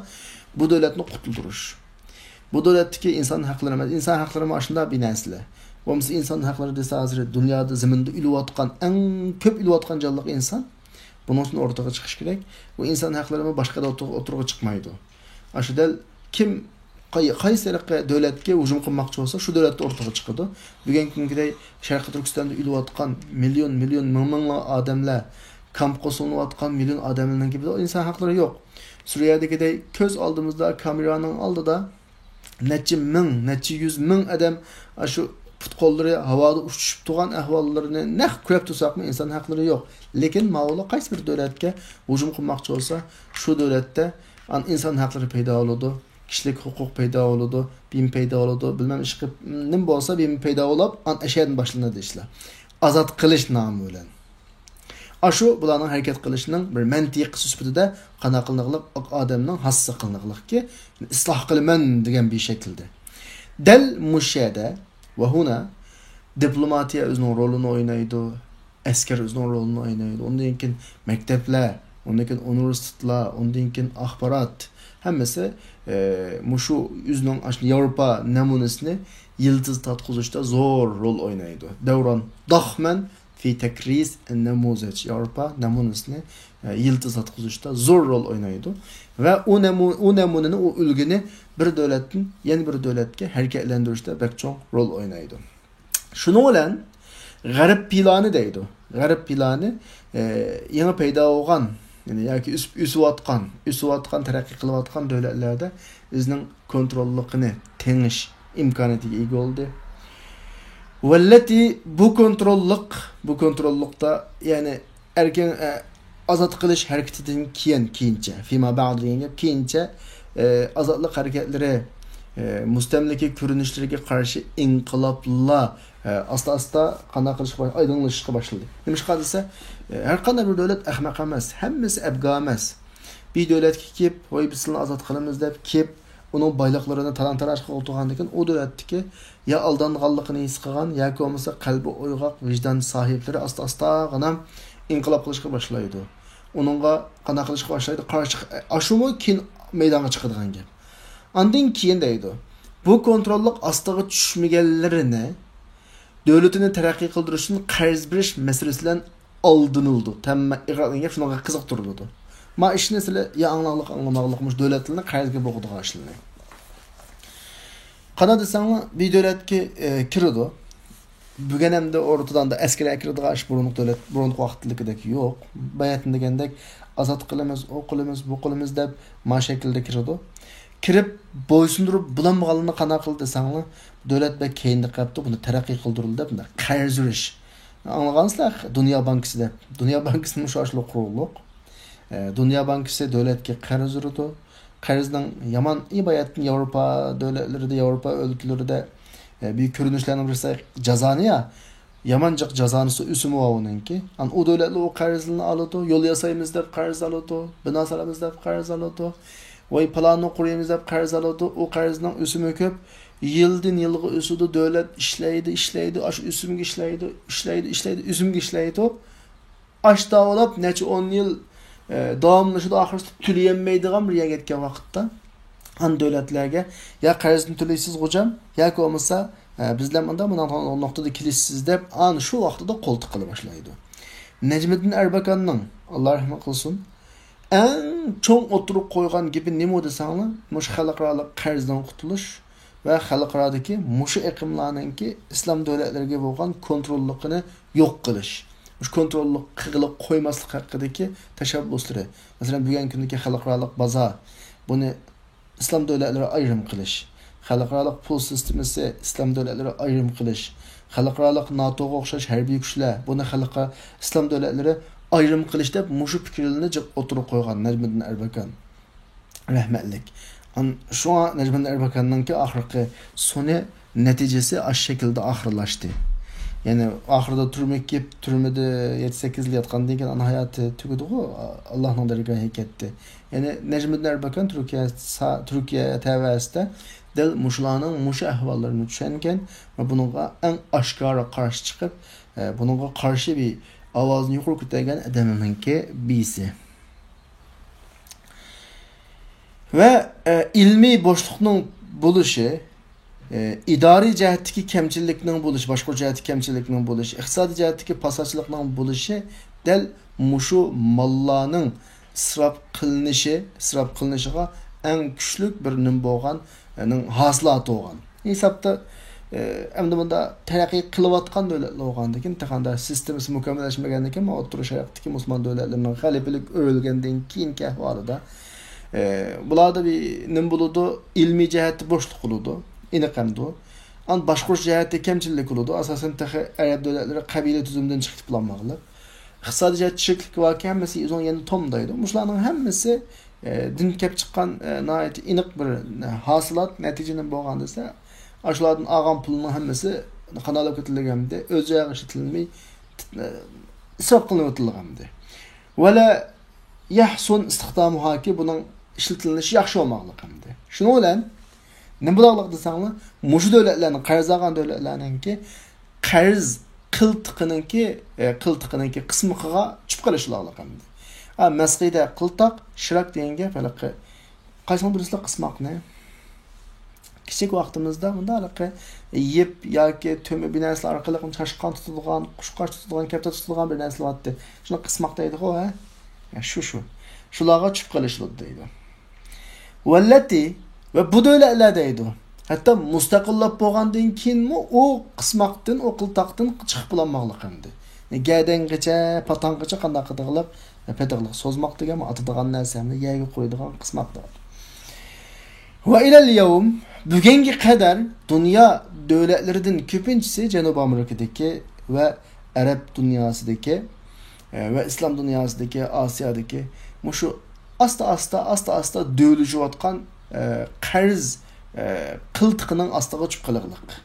بۇ دۆلەتنى قۇتۇلدۇرۇش. بۇ دۆلەتتىكى ئىنسان ھەقلىرى، ئىنسان ھەقلىرى مانا شۇنداق بىر نەرسىلەر. بولمىسا ئىنسان ھەقلىرى دېسە، ھازىر دۇنيادا، زېمىندا ئۆلۈۋاتقان، ئەڭ كۆپ ئۆلۈۋاتقان جانلىق ئىنسان. بۇنىڭ ئۈچۈن ئوتتۇرىغا چىقىش كېرەك. بۇ ئىنسان ھەقلىرىمۇ باشقا يەردە ئوتتۇرىغا، ئوتتۇرىغا چىقمايدۇ. ئاشۇ دەل كىم، قاي-، قايسى ھېلىقى دۆلەتكە ھۇجۇم قىلماقچى بولسا، شۇ دۆلەتتە ئوتتۇرىغا چىقىدۇ. بۈگۈنكى كۈنگىدەك شەرقىي تۈركىستاندا ئۆلۈۋاتقان مىليون، مىليون، مىڭ، مىڭلار ئادەملەر، كامپقا سولىنىۋاتقان مىليون ئادەملەرنىڭكى بىر ئىنسان ھەقلىرى يوق. سۈرىيەدىكىدەك كۆز ئالدىمىزدا، كامېرانىڭ ئالدىدا نەچچە مىڭ، نەچچە يۈز مىڭ ئادەم ئاشۇ پۇت-قوللىرى ھاۋادا ئۇچۇشۇپ تۇرغان ئەھۋاللىرىنى نەق كۆرۈپ تۇرساقمۇ، ئىنسان ھەقلىرى يوق. لېكىن ماۋۇلار قايسى بىر دۆلەتكە ھۇجۇم قىلماقچى بولسا، شۇ دۆلەتتە ئان-، ئىنسان ھەقلىرى پەيدا بولىدۇ، كىشىلىك ھوقۇق پەيدا بولىدۇ، بىم پەيدا بولىدۇ، بىلمەم ئىشقىپ نېمە بولسا، بىم پەيدا بولۇپ، ئان-، ئەشەدىن باشلىنىدۇ ئىشلار. ئازاد قىلىش نامى بىلەن. ئاشۇ بۇلارنىڭ ھەرىكەت قىلىشىنىڭ بىر مەنتىقىسى سۈپىتىدە قانداق قىلىنىقلىق، ئاق ئادەمنىڭ ھاسىسى قىلىنىقلىقكى، ئىسلاھ قىلىمەن دېگەن بىر شەكىلدە. دەل مۇشۇ يەردە، ۋە ھۇنا، دىپلوماتىيە ئۆزىنىڭ رولىنى ئوينايدۇ، ئەسكەر ئۆزىنىڭ رولىنى ئوينايدۇ، ئۇندىن كېيىن مەكتەپلەر، ئۇندىن كېيىن ئۇنىۋېرسىتېتلار، ئۇندىن كېيىن ئاخبارات، ھەممىسى، ئە، مۇشۇ ئۆزىنىڭ ئاشۇ ياۋروپا نەمۇنىسىنى يىلتىز تارتقۇزۇشتا زور رول ئوينايدۇ. دەۋران داخمەن في تكريس النموذج، ياۋروپا نەمۇنىسىنى، ئە، يىلتىز تارتقۇزۇشتا زور رول ئوينايدۇ. ۋە ئۇ نەمۇ-، ئۇ نەمۇنىنى، ئۇ ئۈلگىنى بىر دۆلەتتىن يەنە بىر دۆلەتكە ھەرىكەتلەندۈرۈشتە بەك چوڭ رول ئوينايدۇ. شۇنىڭ بىلەن غەرب پىلانى دەيدۇ. غەرب پىلانى، ئە، يېڭى پەيدا بولغان، يەنى ياكى ئۆسۈپ، ئۆسۈۋاتقان، ئۆسۈۋاتقان، تەرەققىي قىلىۋاتقان دۆلەتلەردە ئۆزىنىڭ كونتروللۇقىنى تېڭىش ئىمكانىيىتىگە ئىگە بولدى. ۋەللەتى بۇ كونتروللۇق، بۇ كونتروللۇقتا، يەنى ئەركىن، ئە، ئازاد قىلىش ھەرىكىتىدىن كېيىن، كېيىنچە، فىما بەئد دېگەن گەپ، كېيىنچە، ئە، ئازادلىق ھەرىكەتلىرى، ئە، مۇستەملىكە كۆرۈنۈشلىرىگە قارشى ئىنقىلابلار، ئە، ئاستا-ئاستا قانداق قىلىشقا باش-، ئايدىڭلىشىشقا باشلىدى. نېمىشقا دېسە، ئە، ھەر قانداق بىر دۆلەت ئەخمەق ئەمەس، ھەممىسى ئەبگا ئەمەس. بىر دۆلەتكە كېلىپ، ۋاي، بىز سىلىنى ئازاد قىلىمىز دەپ كېلىپ، ئۇنىڭ بايلىقلىرىنى تالان-تاراج قىلىپ ئولتۇرغاندىن كېيىن، ئۇ دۆلەتتىكى يا ئالدانغانلىقىنى ھېس قىلغان ياكى بولمىسا قەلبى ئويغاق ۋىجدان ساھىبلىرى ئاستا-ئاستاغىنا ئىنقىلاب قىلىشقا باشلايدۇ. ئۇنىڭغا قانداق قىلىشقا باشلايدۇ؟ قارشى چىق-، ئاشۇمۇ كېيىن مەيدانغا چىقىدىغان گەپ. ئاندىن كېيىن دەيدۇ، بۇ كونتروللۇق ئاستىغا چۈشمىگەنلىرىنى دۆلىتىنى تەرەققىي قىلدۇرۇش ئۈچۈن قەرز بېرىش مەسىلىسى بىلەن ئالدىنىلىدۇ. تەممە ئىغراق دېگەن گەپ شۇنىڭغا قىزىقتۇرۇلىدۇ. ما ئىشنى سىلە يا ئاڭلاڭلىق، ئاڭلىماغلىق، مۇشۇ دۆلەتلەرنى قەرزگە بوغىدىغان ئىشلىرىنى. قانداق دېسەڭلار، بىر دۆلەتكە، ئە، كىرىدۇ. بۈگۈن ئەمدى ئورتىدا ئەسكەرلەر كىرىدىغان ئىش بۇرۇنقى دۆلەت، بۇرۇنقى ۋاقىتتىكىدەك يوق. باياتىن دېگەندەك ئازاد قىلىمىز، ئۇ قىلىمىز، بۇ قىلىمىز دەپ ما شەكىلدە كىرىدۇ. كىرىپ بويسۇندۇرۇپ بولالمىغانلىرىنى قانداق قىلدى دېسەڭلار، دۆلەت بەك كەينىدە قېلىپتۇ، بۇنى تەرەققىي قىلدۇرۇلدى دەپ مۇنداق قەرز بېرىش. ئاڭلىغانسىلەر دۇنيا بانكىسى دەپ. دۇنيا بانكىسى مۇشۇ ئاشۇنداق قۇرۇلۇق. ئە، دۇنيا بانكىسى دۆلەتكە قەرز بېرىدۇ. قەرزنىڭ يامان، ئى، باياتىن ياۋروپا دۆلەتلىرىدە، ياۋروپا ئۆلكىلىرىدە، ئە، بىر كۆرۈنۈشلەرنىڭ بىرسى جازانى يا. يامان جىق جازانىسى ئۆسۈمى بار ئۇنىڭكى. ئان ئۇ دۆلەتلەر ئۇ قەرزلىرىنى ئالىدۇ، يول ياسايمىز دەپ قەرز ئالىدۇ، بىنا سالىمىز دەپ قەرز ئالىدۇ، ۋاي پالاننى قۇرۇيمىز دەپ قەرز ئالىدۇ. ئۇ قەرزنىڭ ئۆسۈمى كۆپ، يىلدىن يىلغا ئۆسىدۇ، دۆلەت ئىشلەيدۇ، ئىشلەيدۇ، ئاشۇ ئۆسۈمگە ئىشلەيدۇ، ئىشلەيدۇ، ئىشلەيدۇ، ئۆسۈمگە ئىشلەيدۇ. ئاشتا ئولاپ نەچچە ئون يىل، ئە، داۋاملىشىدۇ، ئاخىرسىدا تۆلىيەلمەيدىغان بىر يەرگە يەتكەن ۋاقىتتا، ئان دۆلەتلەرگە، يا قەرزنى تۆلەيسىز غوجام، ياكى بولمىسا، ئە، بىز بىلەن مۇنداق، مۇنداق نۇقتىدا كېلىشىسىز دەپ، ئان شۇ ۋاقتىدا قول تىقىلى باشلايدۇ. نەجمىدىن ئەربەكاننىڭ، ئاللا رەھمەت قىلسۇن، ئەڭ چوڭ ئوتتۇرىغا قويغان گېپى نېمە دېسەڭلار، مۇشۇ خەلقئارالىق قەرزدىن قۇتۇلۇش ۋە خەلقئارادىكى مۇشۇ ئېقىملارنىڭكى ئىسلام دۆلەتلىرىگە بولغان كونتروللۇقىنى يوق قىلىش، مۇشۇ كونتروللۇق قىلغىلى قويماسلىق ھەققىدىكى تەشەببۇسلىرى. مەسىلەن، بۈگۈنكى كۈندىكى خەلقئارالىق بازار بۇنى ئىسلام دۆلەتلىرى ئايرىم قىلىش، خەلقئارالىق پۇل سىستېمىسى، ئىسلام دۆلەتلىرى ئايرىم قىلىش، خەلقئارالىق ناتوغا ئوخشاش ھەربىي كۈچلەر، بۇنى خەلقئارا ئىسلام دۆلەتلىرى ئايرىم قىلىش دەپ مۇشۇ پىكىرلىرىنى جىق ئوتتۇرىغا قويغان نەجمىدىن ئەربەكان. رەھمەتلىك. ئان-، شۇڭا نەجمىدىن ئەربەكاننىڭكى ئاخىرقى سونى نەتىجىسى ئاشۇ شەكىلدە ئاخىرلاشتى. يەنى ئاخىرىدا تۈرمىگە كېلىپ، تۈرمىدە يەتتە سەككىز يىل ياتقاندىن كېيىن ئانا ھاياتى تۈگىدىغۇ، ئاللاھنىڭ دەرگاھىغا كەتتى. يەنى نەجمىدىن ئەربەكان تۈركىيە سا-، تۈركىيە تەۋەسىدە دەل مۇشۇلارنىڭ مۇشۇ ئەھۋاللىرىنى چۈشەنگەن ۋە بۇنىڭغا ئەڭ ئاشكارا قارشى چىقىپ، ئە، بۇنىڭغا قارشى بىر ئاۋازنى يۇقىرى كۆتەرگەن ئادەمنىڭكى بىرسى. ۋە، ئە، ئىلمىي بوشلۇقنىڭ بولۇشى، ئە، ئىدارىي جەھەتتىكى كەمچىلىكنىڭ بولۇشى، باشقۇرۇش جەھەتتىكى كەمچىلىكنىڭ بولۇشى، ئىقتىسادىي جەھەتتىكى پاساتچىلىقنىڭ بولۇشى دەل مۇشۇ ماللارنىڭ ئىسراپ قىلىنىشى، ئىسراپ قىلىنىشىغا ئەڭ كۈچلۈك بىر نېمە بولغان، ئە، نىڭ ھاسىلاتى بولغان. ھېسابتا، ئە، ئەمدى بۇندا تەرەققىي قىلىۋاتقان دۆلەتلەر بولغاندىكىن، تېخى ئاندا سىستېمىسى مۇكەممەللەشمىگەندىكىن، مانا ئوتتۇرا شەرقتىكى مۇسۇلمان دۆلەتلىرىنىڭ غەلىبىلىك ئۆرۈلگەندىن كېيىنكى ئەھۋالىدا، ئە، بۇلاردا بىر نېمە بولىدۇ؟ ئىلمىي جەھەتتە بوشلۇق بولىدۇ، ئېنىق ئەمدى. ئان باشقۇرۇش جەھەتتە كەمچىلىك بولىدۇ. ئاساسەن تېخى ئەرەب دۆلەتلىرى قەبىلە تۈزۈمىدىن چىقىپ بولالماقلىق. ئىقتىسادىي جەھەتتە چىرىكلىك باركەن، ھەممىسى ئۆزىنىڭ يېنىدا تومدايدۇ. مۇشۇلارنىڭ ھەممىسى، ئە، دىن كەپ چىققان، ئە، ناھايىتى ئېنىق بىر، ئە، ھاسىلات، نەتىجە نېمە بولغان دېسە، ئاشۇلاردىن ئالغان پۇلنىڭ ھەممىسى قانداق ئۆتۈلگەنمىدى؟ ئۆز جايىغا ئىشلىتىلمەي، ئە، ئىسراپ قىلىنىۋېتىلغانمىدى؟ ۋەلە يەھسۇن ئىستىخدامۇھاكى، بۇنىڭ ئىشلىتىلىشى ياخشى بولماقلىق ئەمدى. شۇنىڭ بىلەن نېمە بولارلىق دېسەڭلار، مۇشۇ دۆلەتلەرنىڭ، قەرز ئالغان دۆلەتلەرنىڭكى قەرز قىلتىقىنىڭكى، ئە، قىلتىقىنىڭكى قىسمىقىغا چۈشۈپ قېلىشلارلىق ئەمدى. ئا، مەسخىدە قىلتاق، شىراك دېگەن گەپ ھېلىقى قايسىڭ بىلىسىلەر قىسماقنى؟ كىچىك ۋاقتىمىزدا مۇنداق ھېلىقى يىپ ياكى تۆمۈر بىر نەرسىلەر ئارقىلىق چاشقان تۇتىدىغان، قۇشقاچ تۇتىدىغان، كەپتەر تۇتىدىغان بىر نەرسىلەر بارتتى. شۇنى قىسماق دەيدىغۇ، ھە؟ يا، شۇ، شۇ. شۇلارغا چۈشۈپ قېلىشىدۇ دەيدۇ. ۋەللەتى، ۋە بۇ دۆلەتلەر دەيدۇ. ھەتتا مۇستەقىللەپ بولغاندىن كېيىنمۇ ئۇ قىسماقتىن، ئۇ قىلتاقتىن چىقىپ بولالماقلىق ئەمدى. گەدەنگىچە، پاتاڭغىچە قانداق قىلىدىغلىق، پېتىقلىق سوزماق دېگەنمۇ ئاتىدىغان نەرسە ئەمدى يەرگە قويىدىغان قىسماق دەيدۇ. ۋە ئىلەل يەۋم، بۈگۈنگە قەدەر دۇنيا دۆلەتلىرىدىن كۆپىنچىسى جەنۇبىي ئامېرىكىدىكى ۋە ئەرەب دۇنياسىدىكى، ئە، ۋە ئىسلام دۇنياسىدىكى، ئاسىيادىكى مۇشۇ ئاستا-ئاستا، ئاستا-ئاستا دۆۋىلىشىۋاتقان، ئە، قەرز، ئە، قىلتىقىنىڭ ئاستىغا چۈشۈپ قېلىغلىق.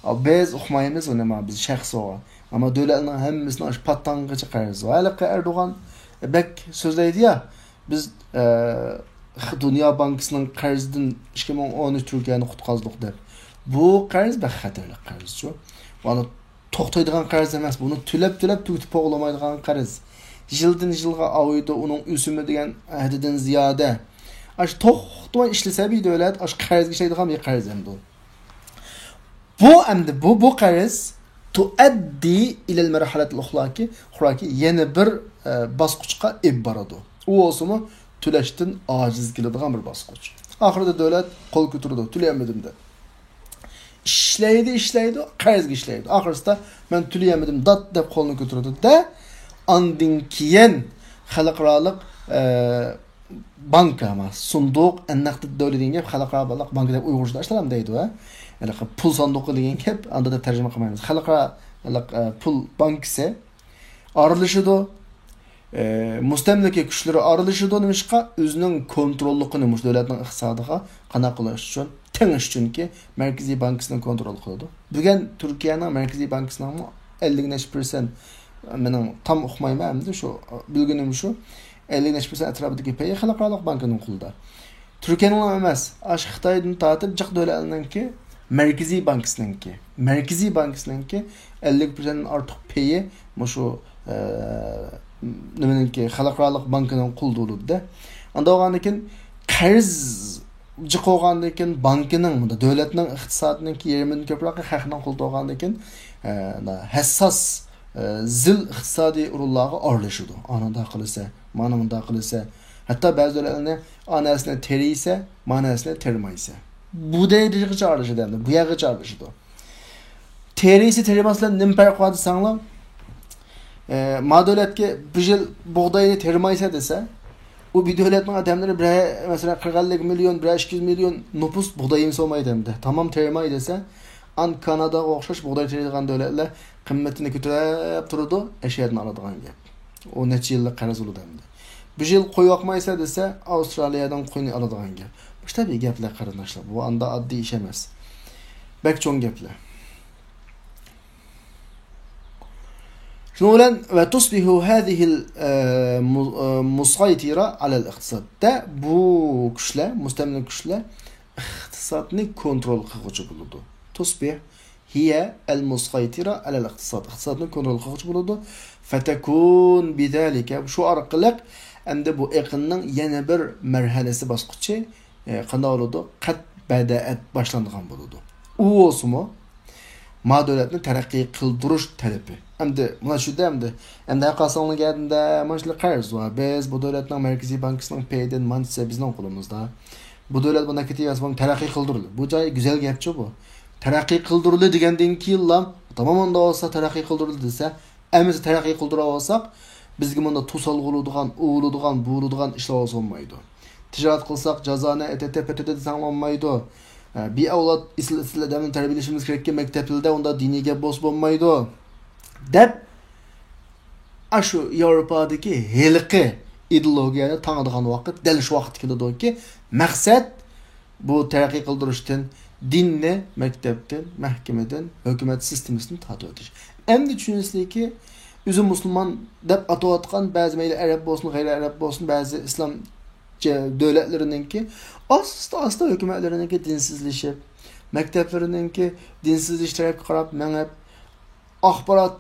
ئا، بىز ئۇقمايمىز ئۇنى، ما، بىز شەخسىغا. ئەمما دۆلەتنىڭ ھەممىسىنىڭ ئاشۇ پاتاڭغىچە قەرزى بار. ھېلىقى ئەردوغان بەك سۆزلەيدۇ يا، بىز، ئە، خ-، دۇنيا بانكىسىنىڭ قەرزىدىن ئىككى مىڭ ئون ئۈچ تۈركىيەنى قۇتقۇزدۇق دەپ. بۇ قەرز بەك خەتەرلىك قەرزچۇ. ئانا توختايدىغان قەرز ئەمەس، بۇنى تۆلەپ، تۆلەپ تۈگىتىپ بولالمايدىغان قەرز. يىلدىن يىلغا ئاۋۇيدۇ، ئۇنىڭ ئۆسۈمى دېگەن ھەددىدىن زىيادە. ئاشۇ توختىماي ئىشلىسە بىر دۆلەت، ئاشۇ قەرزگە ئىشلەيدىغان بىر قەرز ئەمدى. بۇ ئەمدى، بۇ، بۇ قەرز تۇئەددى ئىلەل مەرھەلەتىل ئۇخراكى، ئۇخراكى يەنە بىر، ئە، باسقۇچقا ئېلىپ بارىدۇ. ئۇ بولسىمۇ تۆلەشتىن ئاجىز كېلىدىغان بىر باسقۇچ. ئاخىرىدا دۆلەت قول كۆتۈرىدۇ، تۆلىيەلمىدىم دەپ. ئىشلەيدۇ، ئىشلەيدۇ، قەرزگە ئىشلەيدۇ. ئاخىرسىدا مەن تۆلىيەلمىدىم، دات دەپ قولىنى كۆتۈرىدۇ-دە، ئاندىن كېيىن خەلقئارالىق، ئە، بانكا، ما، سۇندۇق، ئەننەقدى دەۋلى دېگەن گەپ، خەلقئارالىق بانكا دەپ ئۇيغۇرچىدا ئاشۇنداق دەيدۇ، ھە؟ ھېلىقى پۇل ساندۇقى دېگەن گەپ، ئاندا دەپ تەرجىمە قىلمايمىز. خەلقئارالىق، ئە، پۇل بانكىسى ئارىلىشىدۇ. ئە، مۇستەملىكە كۈچلىرى ئارىلىشىدۇ. نېمىشقا؟ ئۆزىنىڭ كونتروللۇقىنى مۇشۇ دۆلەتنىڭ ئىقتىسادىغا قانداق قىلىش ئۈچۈن، تېڭىش ئۈچۈنكى مەركىزىي بانكىسىنى كونترول قىلىدۇ. بۈگۈن تۈركىيەنىڭ مەركىزىي بانكىسىنىڭمۇ ئەللىك نەچچە پىرسەنت، مېنىڭ تام ئۇقمايمەن ئەمدى شۇ بىلگىنىم شۇ. ئەللىك نەچچە پىرسەنت ئەتراپىدىكى پېيى خەلقئارالىق بانكىنىڭ قولىدا. تۈركىيەنىڭلا ئەمەس، ئاشۇ خىتايدىن تارتىپ جىق دۆلەتلەرنىڭكى مەركىزىي بانكىسىنىڭكى، مەركىزىي بانكىسىنىڭكى ئەللىك پىرسەنتتىن ئارتۇق پېيى مۇشۇ، ئە، نېمىنىڭكى، خەلقئارالىق بانكىنىڭ قولىدا بولىدۇ-دە. ئاندا بولغاندىن كېيىن قەرز جىق بولغاندىن كېيىن بانكىنىڭ، دۆلەتنىڭ ئىقتىسادىنىڭكى يېرىمىدىن كۆپرەك خەقنىڭ قولىدا بولغاندىن كېيىن، ئە، ھەسساس، ئە، زىل ئىقتىسادىي ئورۇنلارغا ئارىلىشىدۇ. ئانا مۇنداق قىلىسە، مانا مۇنداق قىلىسە. ھەتتا بەزى دۆلەتلەرنى ئا نەرسىنى تېرىيسە، ما نەرسىنى تېرىمايسە. بۇ دەرىجىگىچە ئارىلىشىدۇ ئەمدى، بۇ يەرگىچە ئارىلىشىدۇ. تېرىيسە، تېرىماسا بىلەن نېمە پەرقى بار دېسەڭلار، ئە، ما دۆلەتكە بۇ يىل بۇغداينى تېرىمايسەن دېسە، ئۇ بىر دۆلەتنىڭ ئادەملىرى بىرەر، مەسىلەن، قىرىق ئەللىك مىليون، بىرەر ئىككى يۈز مىليون نوپۇس بۇغداي يېمىسە بولمايدۇ ئەمدى. تامام تېرىماي دېسە، ئان كاناداغا ئوخشاش بۇغداي تېرىيدىغان دۆلەتلەر قىممىتىنى كۆتۈرۈپ تۇرىدۇ، ئەشەدىن ئالىدىغان گەپ. ئۇ نەچچە يىللىق قەرز بولىدۇ ئەمدى. بىر يىل قوي باقمايسەن دېسە، ئاۋسترالىيەدىن قوينى ئالىدىغان گەپ. مۇشۇنداق بىر گەپلەر، قېرىنداشلار. بۇ ئاندا ئاددىي ئىش ئەمەس. بەك چوڭ گەپلەر. شۇنىڭ بىلەن، وتصبح هذه المسيطرة على الاقتصاد. دە بۇ كۈچلەر، مۇستەملىكە كۈچلەر ئىقتىسادنى كونترول قىلغۇچى بولىدۇ. تصبح هي المسيطرة على الاقتصاد. ئىقتىسادنى كونترول قىلغۇچى بولىدۇ. فتكون بذلك، شۇ ئارقىلىق ئەمدى بۇ ئېقىننىڭ يەنە بىر مەرھەلىسى، باسقۇچى، ئە، قانداق بولىدۇ؟ قەد بەدەئەت، باشلانغان بولىدۇ. ئۇ بولسىمۇ، ما دۆلەتنى تەرەققىي قىلدۇرۇش تەلىپى. ئەمدى مانا شۇ ئەمدى، ئەمدى ھەر قايسىڭلار گەدىندە مانا شۇنداق قەرز بار. بىز بۇ دۆلەتنىڭ مەركىزىي بانكىسىنىڭ پېيىدىن مانچىسى بىزنىڭ قولىمىزدا. بۇ دۆلەت بۇنداق كېتىۋەرسە، بۇنى تەرەققىي قىلدۇرىلى. بۇ جاي گۈزەل گەپچۇ بۇ. تەرەققىي قىلدۇرۇلى دېگەندىن كېيىنلا، تامام ئۇنداق بولسا تەرەققىي قىلدۇرۇلى دېسە، ئەمىسە تەرەققىي قىلدۇرۇۋالساق، بىزگە مۇنداق توسالغۇ بولىدىغان، ئۇۋۇلىدىغان، بۇۋۇلىدىغان ئىشلار بولسا بولمايدۇ. تىجارەت قىلساق، جازانە ئەتەتە پەتەتە دېسەڭ بولمايدۇ. بىر ئەۋلاد ئېسىل، ئېسىل ئادەمنى تەربىيەلىشىمىز كېرەككەن مەكتەپلەردە ئۇنداق دىنىي گەپ بولسا بولمايدۇ، دەپ، ئاشۇ ياۋروپادىكى ھېلىقى ئىدېئولوگىيەنى تاڭىدىغان ۋاقىت دەل شۇ ۋاقىت كېلىدۇكى، مەقسەت بۇ تەرەققىي قىلدۇرۇشتىن، دىننى مەكتەپتىن، مەھكىمىدىن، ھۆكۈمەت سىستېمىسىدىن تارتىۋېتىش. ئەمدى چۈشىنىسىلەركى، ئۆزى مۇسۇلمان دەپ ئاتاۋاتقان بەزى، مەيلى ئەرەب بولسۇن، غەيرىي ئەرەب بولسۇن، بەزى ئىسلام جە-، دۆلەتلىرىنىڭكى ئاستا-ئاستا ھۆكۈمەتلىرىنىڭكى دىنسىزلىشىپ، مەكتەپلىرىنىڭكى دىنسىزلىشىش تەرەپكە قاراپ مېڭىپ، ئاخبارات